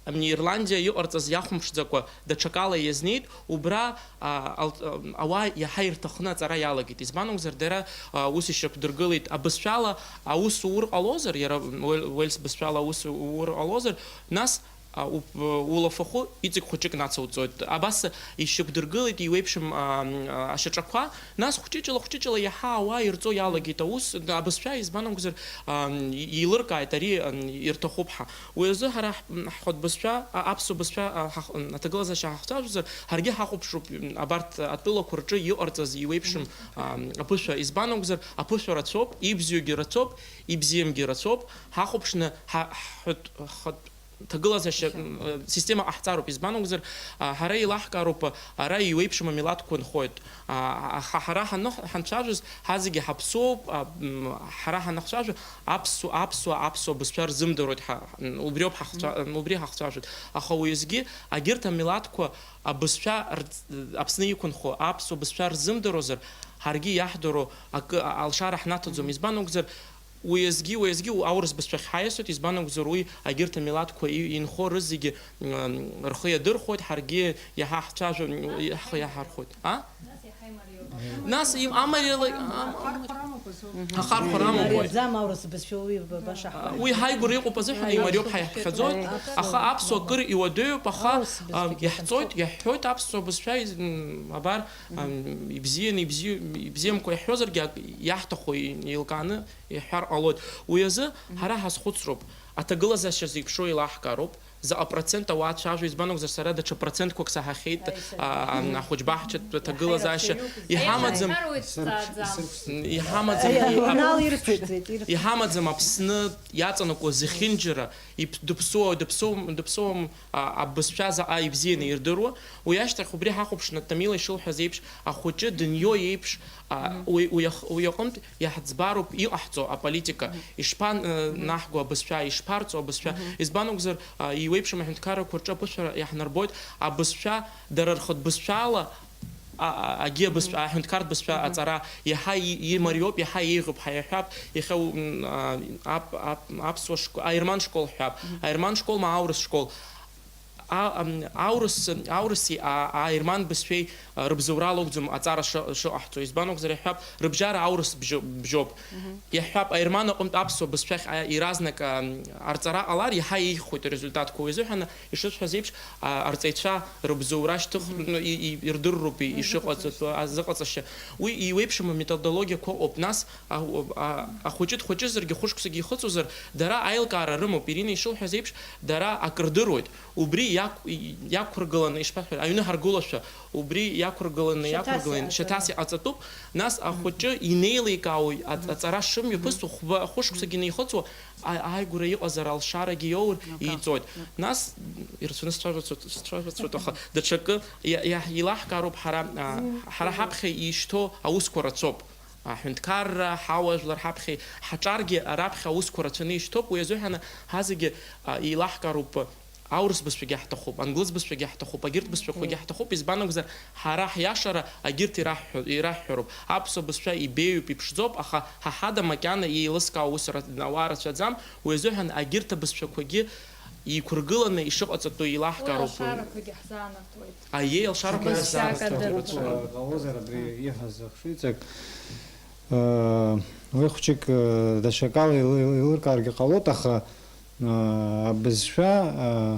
ани Ирландиа иҟарҵаз иахәамԥшӡакәа, даҽакала иазнеит, убра, а, ал-, а, ауаа иаҳа ирҭахны аҵара иалагеит. Избан акәзар, дара, а, ус ишьақәдыргылеит, абызшәала аус уур ҟалозар, иара Уел-, Уельс бызшәала аус уур ҟалозар, нас, а, уп-, улафахәы иҵегь хәыҷык нацуҵоит. Абас ишьақәдыргылеит иуеиԥшым, а, м, а, ашьаҿақәа, нас хәҷыҷыла, хәҷыҷыла иаҳа ауаа ирҵо иалагеит аус, абызшәа, избан акәзар, а, м, и-, еилыркааит, ари, а, м, ирҭахуп ҳәа. Уи азы ҳара ҳ-, м, ҳхатә бызшәа, а, аԥсуа бызшәа, а, ҳах-, м, аҭагылазаашьа ҳахцәажәозар, ҳаргьы ҳахәаԥшроуп, м, абарҭ атәылақәа рҿы иҟарҵаз иуеиԥшым, а, м, аԥышәа. Избан акәзар, аԥышәа рацәоуп, ибзиоугьы рацәоуп, ибзиамгьы рацәоуп, ҳахәаԥшны ҳа-, ҳхатә, ҳхатә ҭагылазаашьа, м, система ҟаҳҵароуп. Избан акәзар, а, ҳара еилаҳкаароуп, а, ара иуеиԥшым амилаҭқәа нхоит. А, аха ҳара ҳаны-, ҳанцәажәоз, ҳазегьы ҳаԥсуоуп, а, м, ҳара ҳанахцәажәо, аԥсу-, аԥсуа, аԥсуа бызшәа рзымдыруеит, ҳа, м, убриоуп ҳахцәа-, м, убри ҳахцәажәоит. Аха уеизгьы, агьырҭ амилаҭқәа абызшәа рҵ-, Аԥсны иқәынхо аԥсуа бызшәа рзымдыруазар, ҳаргьы иаҳдыруа акы, а-, алшара ҳнаҭаӡом. Мгм. Избан акәзар, уеизгьы, уеизгьы аурыс бызшәахь ҳаиасуеит, избан акәзар, уи агьырҭ амилаҭқәа и-, инхо рызегьы, м, рхы иадырхәоит, ҳаргьы иаҳа ҳцәажәо, м, ҳхы иаҳархәоит. А? Нас им-, амариала, ам-, ахархәара амоуп уи. Мариаӡам аурыс бызшәа уи баша ҳҳәоит. Уи ҳаигәра иҟоуп азыҳәан имариоуп ҳәа иаҳҳәаӡоит, аха аԥсуа акыр иуадаҩуп, аха, аурыс бызшәагьы а, иаҳҵоит, иаҳҳәоит аԥсуа бызшәа из-, м, абар, Мгм. Ам, ибзианы, ибзиу-, ибзиамкәа иаҳҳәозаргьы, ак-, иаҳҭаху и-, еилкааны иаҳҳәар ҟалоит. Уи азы Мгм. ҳара ҳазхәыцроуп, аҭагылазаашьа зеиԥшроу еилаҳкаароуп, заҟа процент ауаа цәажәо, избан акәзар, сара даҽа процентқәак саҳахьеит, Аи, саргьы. А, ам, ахәыҷбаҳчатә аҭагылазаашьа. Иҳамаӡам, Иҳамаӡам, Аи, Аи, Аи, Аи, иҳамаӡам, Аи, Аи, Аи, Аи, Аи, ирцәыӡуеит, ирцәыӡуеит. Иҳамаӡам Аԥсны иаҵанакуа зехьынџьара, иԥ-, дыԥсуа, дыԥсуам, дыԥсуам, а, абызшәа заҟа ибзианы ирдыруа. Уи ашьҭахь убри ҳахәаԥшны, Тамила ишылҳәаз еиԥш, ахәыҷы дынио еиԥш, а, Мгм. уи, уи ах-, уи аҟынтә иаҳӡбароуп иҟаҳҵо аполитика, Мгм. ишԥан-, э, Мгм. наҳго абызшәа, ишԥарҵо абызшәа. Мгм. Избан акәзар, а, иуеиԥшым аҳәынҭқаррақәа рҿы аԥышәара иаҳнарбоит, абызшәа дара рхатә бызшәала, а, а, агьи абызшәа, Мгм. аҳәынҭқарратә бызшәа Мгм. аҵара иаҳа и-, имариоуп, иаҳа еиӷьуп ҳәа иаҳҳәап, иахьа у-, м, а, ап-, ап-, аԥсуа шк-, аерман школ ҳҳәап, Мгм. аерман школ ма аурыс школ. А, ам, аурыс, аурыси, а, аерман бызшәеи, а, рыбзоурала акәӡам аҵара шы-, шыҟаҳҵо. Избан акәзар, иаҳҳәап, рыбжьара аурыс бжьо-, бжьоуп. Мгм. Иаҳҳәап, аерман аҟынтә аԥсуа бызшәахь, а, иаразнак, а, арҵара ҟалар, иаҳа еиӷьхоит арезультатқәа. Уи азыҳәан, ишысҳәаз еиԥш, а, арҵаҩцәа рыбзоура шьҭых-, Мгм. и-, и-, ирдыруроуп и-, Мгм. ишыҟаҵатәу азыҟаҵашьа. Уи иуеиԥшым аметодологиақәа ыҟоуп. Нас, а, у-, а, ахәыҷы дхәыҷызаргьы, хәышықәсагьы ихыҵуазар, дара аилкаара рымоуп. Ирина ишылҳәаз еиԥш, дара акры рдыруеит. Убри иақә-, иақәыргыланы, ишԥасҳәари, аҩны ҳаргылошәа, убри иақәыргыланы, Шьаҭас иақәыргыланы, иҟаҵатәуп. Шьаҭас иҟаҵатәуп, нас ахәыҷы инеиликаауеи аҵ-, аҵара шымҩаԥысуа, хәба-, хәышықәсагьы инеихыҵуа, а-, ааигәара иҟазар алшарагьы иоур, Акы. Иҵоит. Акы. Нас, ирацәаны сцәажәацәоит, сцәажәацәоит, аха даҽакы иа-, иа-, илаҳкаароуп, ҳара, а, ҳара ҳаԥхьа ишьҭоу аусқәа рацәоуп. Аҳәынҭқарра, ҳауаажәлар ҳаԥхьа, ҳаҿаргьы раԥхьа аусқәа рацәаны ишьҭоуп, уи азыҳәан ҳазегьы, а, еилаҳкаароуп, аурыс бызшәагьы ҳҭахуп, англыз бызшәагьы ҳҭахуп, агьырҭ бызшәақәагьы ҳҭахуп, избан акәзар, ҳара ҳиашара агьырҭ ираҳҳәо-, ираҳҳәароуп, аԥсуа бызшәа ибеиоуп, иԥшӡоуп, аха ҳа ҳада макьана еилыскаауа ус ра-, ауаа рацәаӡам, уи азыҳәан агьырҭ абызшәақәагьы еиқәыргыланы ишыҟаҵатәу еилаҳкаароуп. Уи алшарақәагьы ҳзаанартуеит. Аиеи, алшарақәа Даҽакы рацәа. Даҽакы. Ҟалозар абри ииҳәаз ахшыҩҵак, э, уи хәҷык, э, даҽакала еилы-, еилыркааргьы ҟалоит, аха, э, абызшәа, э,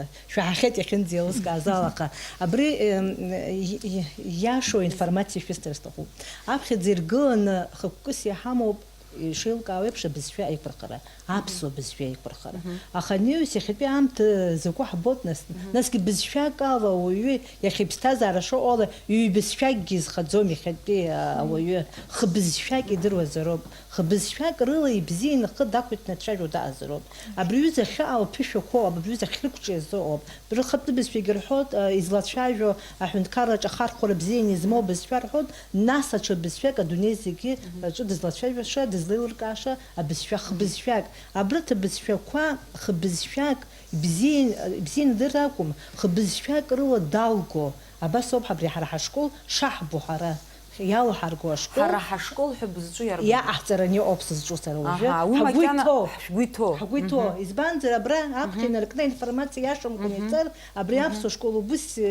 э, шәаҳахьеит иахьынӡеилыскааз ала, аха абри, э, и-, и-, иашоу информациа шәысҭар сҭахуп. Аԥхьаӡа иргыланы хықәкыс иҳамоуп, ишеилкаау еиԥш, абызшәа аиқәырхара, аԥсуа бызшәа аиқәырхара. Аха анаҩс иахьатәи аамҭа закәу ҳбоит, нас, насгьы бызшәак ала ауаҩы иахьа иԥсҭазаара шыҟоу ала ҩбызшәакгьы изхаӡом иахьатәи, а, ауаҩы. Хыбызшәак идыруазароуп. Хыбызшәак рыла ибзианы ахы дақәиҭны дцәажәо даҟазароуп. Абри аҩыза ахьыҟоу аԥышәақәоуп, абри аҩыза ахьрықәҿиаз ыҟоуп. Рыхатәы бызшәагьы рҳәоит, а, излацәажәо аҳәынҭқарраҿы ахархәара бзианы измоу бызшәа рҳәоит, нас аҽа бызшәак адунеи зегьы аҿы дызлацәажәаша, дызлеилыркааша абызшәа хыбызшәак. Абрыҭ абызшәақәа хыбызшәак бзиан-, бзианы дыр акәым, хыбызшәак рыла далго. Абас ауп ҳабри ҳара ҳашкол шаҳбо ҳара. Иалаҳарго ашкол. Ҳара ҳашкол ҳәа бызҿу иарбану? Иаҟаҳҵараны иҟоуп сызҿу сара уажәы. Аҳа, уи ҳагәы макьана иҭоу. Ҳгәы иҭоу. Ҳгәы иҭоу. Мгм. Избанзар, абра аԥхьа инаркны аинформациа иашамкәан иҵар, абри аԥсуа школ убыс, э,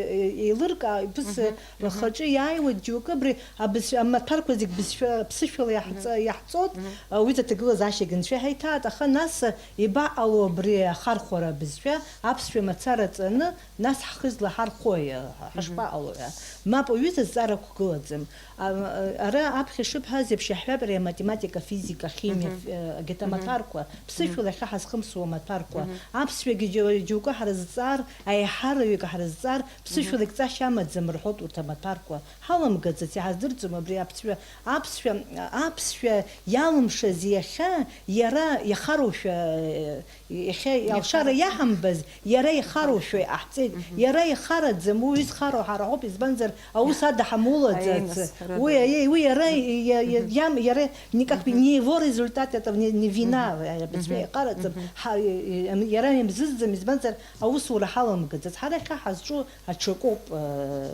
еилыркаа, убыс, э, рхаҿы иааиуеит џьоукы, абри абызшәа, амаҭәарқәа зегь бызшәа, ԥсышәала иаҳҵа-, иаҳҵоит, а, уи аҭагылазаашьагьы анцәа иҳаиҭааит, аха нас, э, ибаҟало абри ахархәара абызшәа, аԥсшәа мацара ҵаны, нас ҳхы злаҳархәои, э, ҳашԥаҟало ҳәа? Мап, уҩыза зҵаара қәгылаӡам. А, ара аԥхьа ишыбҳәаз еиԥш иаҳҳәап, ари аматематика, афизика, ахимиа, ф-, э, агьырҭ амаҭәарқәа, ԥсышәала иахьа ҳазхымсуа амаҭәарқәа. Аԥсшәагьы џьа-, џьоукы ҳара зҵаар, аиҳараҩык ҳара зҵаар, ԥсышәала икӡашьа амаӡам рҳәоит урҭ амаҭәарқәа. Ҳаламгаӡац, иҳаздырӡом абри аԥсшәа, аԥсшәа, аԥсшәа иалымшаз иахьа, иара иахароушәа, э, Иахьа алшара иаҳамбаз, иара ихароушәа иҟаҳҵеит. Мгм. Иара ихараӡам, уи изхароу ҳара ҳауп, избанзар, аус ада ҳамоулаӡац. Аиныс, рада. Уи, аиеи, уи иара, иа-, иа-, иам-, иара никак не его результат, это не, не вина, э, абызшәа иҟараӡам. Ҳа-, э, э, иара имзызӡам, избанзар, аусура ҳаламгаӡац. Ҳара иахьа ҳазҿу аҽакоуп, э,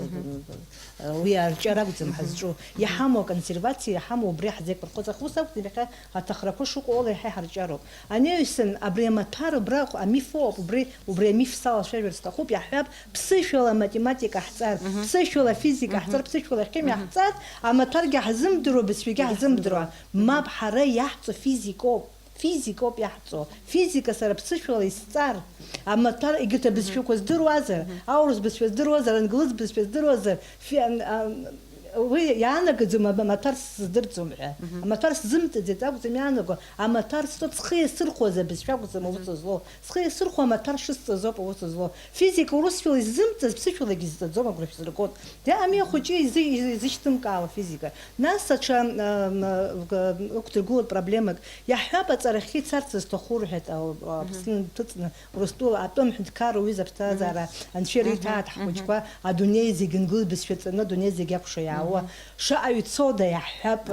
э, уи арҿиара акәӡам ҳазҿу. Иҳамоу аконсервациа, иҳамоу убри ҳзеиқәырхоз. Аха ус акәӡам, иахьа аҭахрақәа шыҟоу ала иаҳа иҳарҿиароуп. Анаҩсан абри амаҭәар убра амиф ыҟоуп, убри, убри амиф салацәажәар сҭахуп, иаҳҳәап, ԥсышәала аматематика ҳҵар, ԥсышәала афизика ҳҵар, ԥсышәала ахимиа ҳҵар, амаҭәаргьы ҳзымдыруа, абызшәагьы ҳзымдыруа. Мап, ҳара иаҳҵо физикоуп, физикоуп иаҳҵо. Физика сара ԥсышәала исҵар, амаҭәар, егьырҭ абызшәақәа здыруазар, аурыс бызшәа здыруазар, англыз бызшәа здыруазар, фи-, ан-, ан-, Уи иаанагаӡом, ама-, амаҭәар сыздырӡом ҳәа. Мгм. Амаҭәар сзымҵаӡеит акәӡам иаанаго, амаҭәар стәоуп, схы иасырхәаз абызшәа акәӡам аус злоу. Схы иасырхәо амаҭәар шысҵаз ауп аус злоу. Физика урысшәала иззымҵаз ԥсышәалагьы изҵаӡом, агәра шәзыргоит. Иа, ами ахәыҷы изы-, изы-, изышьҭымкаауа афизика. Нас аҽа, ам, г-, ықәдыргылоит проблемак. Иаҳҳәап, аҵарахьы ицарц зҭаху рҳәеит, а, а, Аԥсны дҭыҵны. Урыстәыла атәым ҳәынҭқарра уҩыза аԥсҭазаара анцәа ириҭааит ҳхәыҷқәа, адунеи зегь англыз бызшәа ҵаны, адунеи зегь акәша иаауа. Шаҟаҩ цода иаҳҳәап,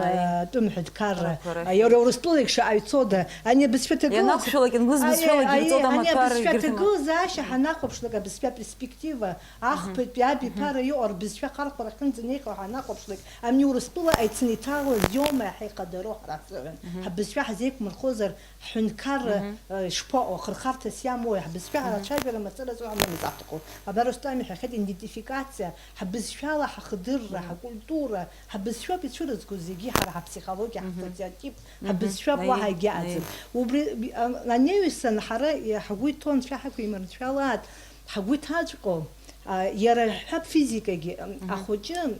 атәым ҳәынҭқарра, иара Урыстәылеигь шаҟаҩ цода, ани абызшәа ҭагылаз-, ианақәшәалак англыз бызшәалагьы ирҵоит, ани амаҭәар абызшәа егьырҭ-, ҭагылазаашьа ҳанахәаԥшлак, абызшәа перспектива, ахԥатәи абиԥара иҟоу абызшәа хархәара ахьынӡанеихьоу ҳанахәаԥшлак, ани Урыстәыла аицны иҭалаз иоума иаҳа ихадароу ҳара ҳзыҳәан, ҳабызшәа ҳзеиқәмырхозар, Ҳҳәынҭқарра, э, ишԥаҟоу, ахырхарҭас иамои, ҳбызшәа ҳара ацәажәара мацара зоуҳәа амамыз аҳҭаху. Абар Рустам иҳәахьеит, идентификациа, ҳбызшәала ҳахдырра, ҳакультура, ҳбызшәоуп ицәырызго зегьы, ҳара ҳаԥсихологиа, ҳстереотип, ҳбызшәоуп, уаҳа егьаҟаӡам. Убри, а, анеҩсан ҳара, э, ҳгәы иҭоу анцәа ҳақәимырцәалааит, ҳгәы иҭаҵәҟьоу, а, иара иаҳҳәап физикагьы, ам, ахәыҷы, ам,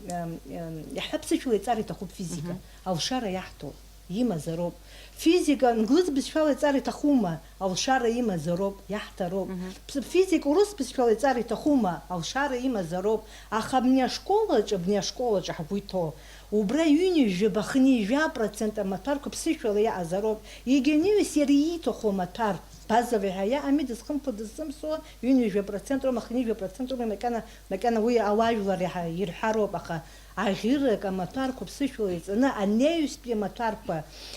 ам, иаҳҳәап сышәла иҵар иҭахуп физика, алшара иаҳҭо. Имазароуп. Физика англыз бызшәала иҵар иҭахума? Алшара имазароуп, иаҳҭароуп. Мгм. Ԥс-, физика урыс бызшәала иҵар иҭахума? Алшара имазароуп. Аха абни ашкол аҿы, абни ашкол аҿы ҳгәы иҭоу, убра ҩынҩажәаба, хынҩажәа процент амаҭәарқәа ԥсышәала иаҟазароуп. Егьа анаҩс иара ииҭаху амаҭәар, базовый ҳәа иаами, дызхымԥо, дыззымсуа, ҩынҩажәа процент роума, хынҩажәа процент роума, макьана, макьана уи ауаажәлар иаҳа ирҳәароуп, аха Аӷьырак амаҭәарқәа ԥсышәала иҵаны, анаҩстәи амаҭәарқәа,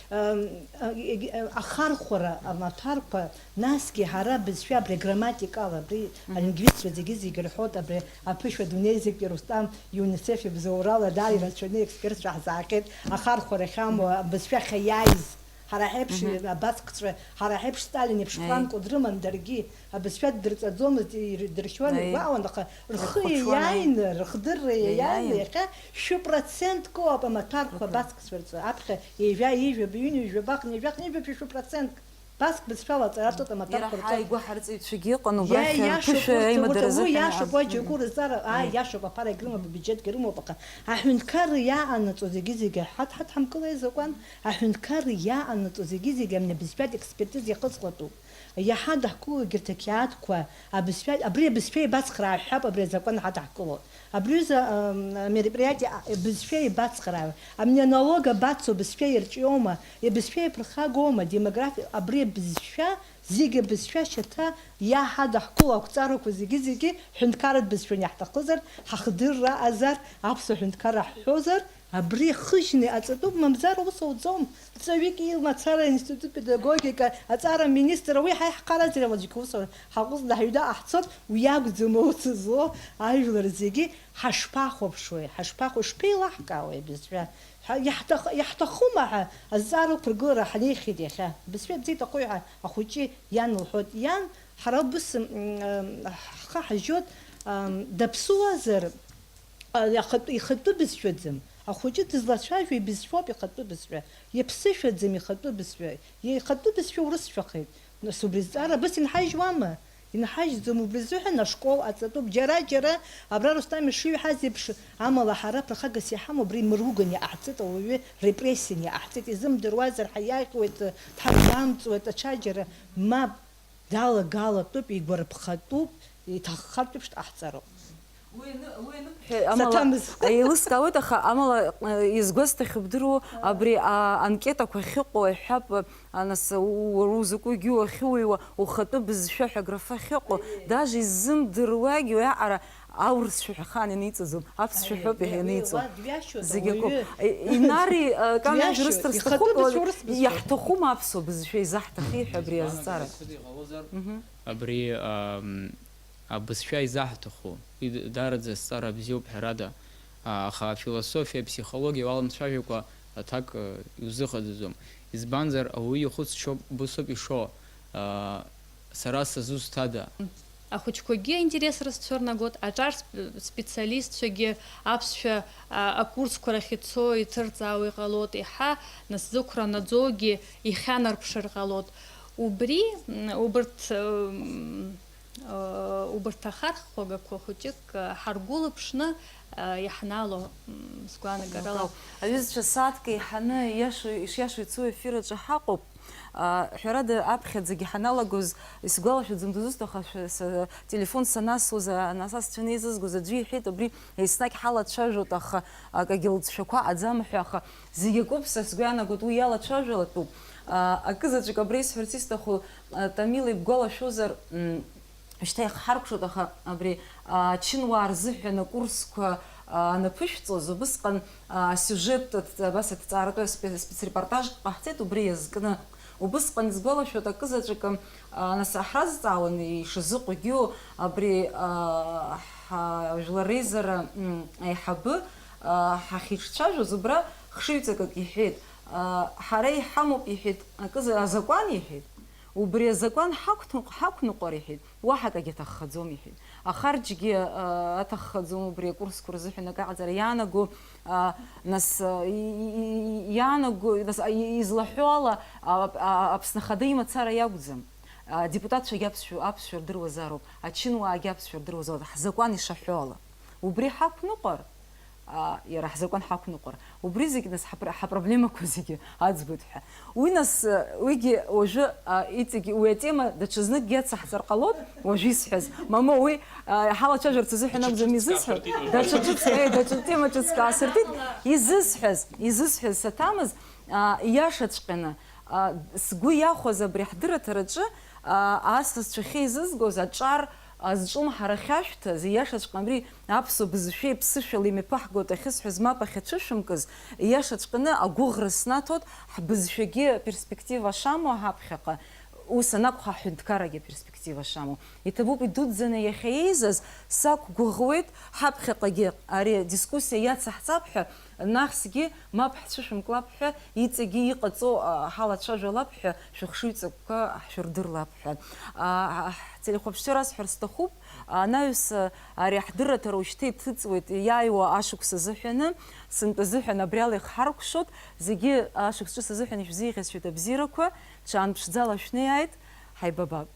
ам, а, егь-, а, ахархәара амаҭәарқәа, насгьы ҳара абызшәа абри аграмматикала, абри алингвистцәа зегьы-зегьы рҳәоит, абри аԥышәа дунеи зегьтәи Рустам ЮНИСЕФ ибзоурала дааи рацәаны експертцәа ҳзаахьеит, ахархәара ахьамоу, абызшәа ахьаиааиз. Ҳара ҳеиԥш абасҟцәа, ҳара ҳеиԥш Сталин еиԥш Франко дрыман даргьы, абызшәа ддырҵаӡомызт, ирдыршьуан, игәаауан, аха рхы иаиааины, рыхдырра иаиааины, иахьа шәы процентк ыҟоуп амаҭәарқәа абасҟцәа рҿы, аԥхьа ҩажәа, ҩажәа, ҩынҩажәа, хынҩажәа, хынҩажәа ԥшьышәи процентк. Баск бызшәала аҵаратәы амаҭәарқәа рҿы. Иара ҳаи гәы ҳарҵаҩцәагьы ыҟан убрахь рԥышәа аимадара азыҳәан. Уи иашоуп, уи џьоукы рызҵаара, ааи, иашоуп, аԥара егьрымоуп, абиуџьетгьы рымоуп, аха аҳәынҭқарра иааҟанаҵо зегьы-зегьы ҳаҭ-, ҳадҳамкылеи азакәан? Аҳәынҭқарра иааҟанаҵо зегьы-зегьы амни абызшәатә експертиза иахыҵҟьатәуп. Иаҳа даҳкыло егьырҭ ақьаадқәа, абызшәа, абри абызшәа еибацхраа ҳҳәап, абри азакәан ҳадҳкылоит. Абри аҩыза, ам, мероприатие, а, абызшәа еибацхраа. Амни аналог абацо, абызшәа ирҿиома, абызшәа иаԥырхагоума, демографиа, абри абызшәа, зегьы абызшәа шьаҭа иаҳадаҳкыло ақәҵарақәа зегьы-зегьы ҳәынҭқарратә бызшәан иаҳҭахызар, ҳахдырра азар, аԥсуа ҳәынҭқарра ҳҳәозар, Абри хыжьны аҵатәуп, мамзар ус ауӡом. Ҵаҩык имацара аинститут педагогика аҵара аминистр, уи ҳаи ҳхаразар аӡәк ус ҳаҟәыҵны ҳаҩны ҟаҳцоит, уи акәӡам аус злоу, ажәлар зегьы ҳашԥахәаԥшуеи, ҳашԥахәа-, шԥеилаҳкаауеи абызшәа? Ҳа-, иаҳҭах-, иаҳҭахума ҳәа азҵаара ықәыргылара ҳнеихьеит иахьа. Абызшәа бзиа иҭахуи ҳәа ахәыҷы иан лҳәоит. Иан, ҳара убыс, м, м, ҳхы ҳажьоит, ам, даԥсуазар, А, ахатә-, ихатәы бызшәаӡам. Ахәыҷы дызлацәажәо ибызшәоуп ихатәы бызшәа. Иаԥсышәаӡам ихатәы бызшәа. Ихатәы бызшәа урысшәахеит. Нас убри зҵаара абас инҳажьуама? Инҳажьӡом, убри азыҳәан ашкол аҵатәуп. Џьара-џьара, абра Рустам ишиҳәаз еиԥш, амала ҳара ԥырхагас иҳамоу абри мыруган иҟаҳҵеит, ауаҩы репрессиан иҟаҳҵеит, изымдыруазар ҳәа иаӷьуеит, дҳазгәамҵуеит, аҽаџьара мап. Далагалатәуп, игәарԥхатәуп, иҭаххартә еиԥш дҟаҳҵароуп. Уи аны-, уи аныԥҳәа, амала, Саҭамыз. Еилыскаауеит, аха, амала, э, изгәасҭахьоу бдыруоу, абри, а, анкетақәа ахьыҟоу, иҳәап, а, нас, у-, уара узакәугьы уахьыуаҩуа, ухатәы бызшәа ҳәа аграфа ахьыҟоу, даже иззымдыруагьы уи аҟара аурысшәа ҳәа ахаан ианиҵаӡом, аԥсшәа ҳәоуп ианиҵо. Зегь акоуп. Инари, э, Камиан, дҩашьо, џьара сҭахуп, ихатәы бызшәа, урыс бызшәа. Иаҳҭахума аԥсуа бызшәа изаҳҭахи ҳәа абри азҵаара? Абри, ам, абызшәа изаҳҭаху, уи д-, даараӡа азҵаара бзиоуп, ҳәарада, а, аха афилософиа, аԥсихологиа уаламцәажәакәа аҭак, э, иузыҟаҵаӡом. Избанзар, ауаҩы ихәыцшьоуп, убысоуп ишо, а, сара сызусҭада? Ахәыҷқәагьы аинтерес рызцәырнагоит, аҿар сп-, специалистцәагьы аԥсшәа, а, акурсқәа рахь ицо иҭырҵаауа иҟалоит, еиҳа нас зықәра наӡоугьы ихьанарԥшыр ҟалоит. Убри, м, убырҭ, м, Убырҭ ахархәагақәа хәыҷык ҳаргәылаԥшны иаҳнало, сгәаанагарала. Аҩызцәа, сааҭк еиҳаны иашоу, ишиашоу ицо ефир аҿы ҳаҟоуп. Ҳәарада, аԥхьаӡагьы ҳаналагоз, исгәалашәаӡом дызусҭахашәа, са-, телефон санасуаз, анасасцәа анеизызгоз аӡәы иҳәеит, абри еснагь ҳалацәажәоит, аха акагьы лҵшәақәа аӡам ҳәа, аха зегь акоуп, са сгәы иаанагоит, уи иалацәажәалатәуп. Акызаҵәык абра исҳәарц исҭаху, Тамила ибгәалашәозар, м, Шьҭа иахҳаркәшоит, аха абри, а, ачынуаа рзыҳәан акурсқәа, а, анаԥышәҵоз, убысҟан, а, асиужет, аҭ-, абас аҭҵааратәы спе-, спецрепортажк ҟаҳҵеит убри иазкны. Убысҟан исгәалашәоит акызаҵәык, а, нас ҳразҵаауан ишазыҟоугьы абри, а, ҳа-, жәлар реизара, м, аиҳабы, а, ҳахьиҿцәажәоз убра хшыҩҵакык иҳәеит. А, ҳара иҳамоуп, иҳәеит, акыза-, азакәан, иҳәеит. Убри азакәан ҳақәҭ-, ҳақәныҟәар, иҳәеит. Уаҳа акагьы аҭаххаӡом, иҳәеит. Ахарџьгьы, а, аҭаххаӡом убри акурсқәа рзыҳәан акы аҟаҵара иаанаго, а, нас, а, и-, и-, и-, иаанаго, нас, а, и-, излаҳәо ала, а, а, Аԥсны Ахада имацара иакәӡам. Адепутатцәагьы аԥсшәа, аԥсшәа рдыруазароуп, ачынуаагьы аԥсшәа рдыруазароуп, ҳзакәан ишаҳәо ала. Убри ҳақәныҟәар, а, иара ҳзакәан ҳақәныҟәар, убри зегь нас ҳапр-, ҳапроблемақәа зегьы аӡбоит ҳәа. Уи нас, уигьы уажәы, а, иҵегь уи атема даҽазныкгьы иацаҳҵар ҟалоит, уажәы исҳәаз. Мамоу, уи, а, ҳалацәажәарц азыҳәан акәӡам изысҳәаз. Даҽа ҿыц, э, даҽа тема ҿыцк аасыртит. Изысҳәаз, изысҳәаз саҭамыз, а, иашаҵәҟьаны, а, сгәы иахәаз абри ҳдырраҭараҿы, а, асасцәа ахьеизызгоз аҿар, а, зҿлымҳара ахьашәҭаз, ииашаҵәҟьаны абри аԥсуа бызшәеи ԥсышәала имҩаԥаҳгоит ахьысҳәаз мап ахьацәышәымкыз, ииашаҵәҟьаны агәыӷра снаҭоит, ҳбызшәагьы аперспектива шамоу ҳаԥхьаҟа, ус анакәха, ҳҳәынҭқаррагьы аперспектива шамоу. Иҭабуп идуӡӡаны иахьа еизаз, сақәгәыӷуеит, ҳаԥхьаҟагьы ари адискуссиа иацаҳҵап ҳәа, насгьы мап ҳцәышәымклап ҳәа, иҵегьы иҟаҵо, а, ҳалацәажәалап ҳәа, шәыхшыҩҵакқәа ҳшәырдырлап ҳәа. А, ҳтелехәаԥшцәа расҳәар сҭахуп, анаҩс, а, ари аҳдырраҭара уажәшьҭа иҭыҵуеит, иааиуа ашықәс азыҳәаны, сынтәа азыҳәан абри ала ихҳаркәшоит, зегьы ашықәс ҿыц азыҳәан ишәзеиӷьасшьоит абзиарақәа, ҽаанԥшӡала шәнеиааит, ҳаибабап.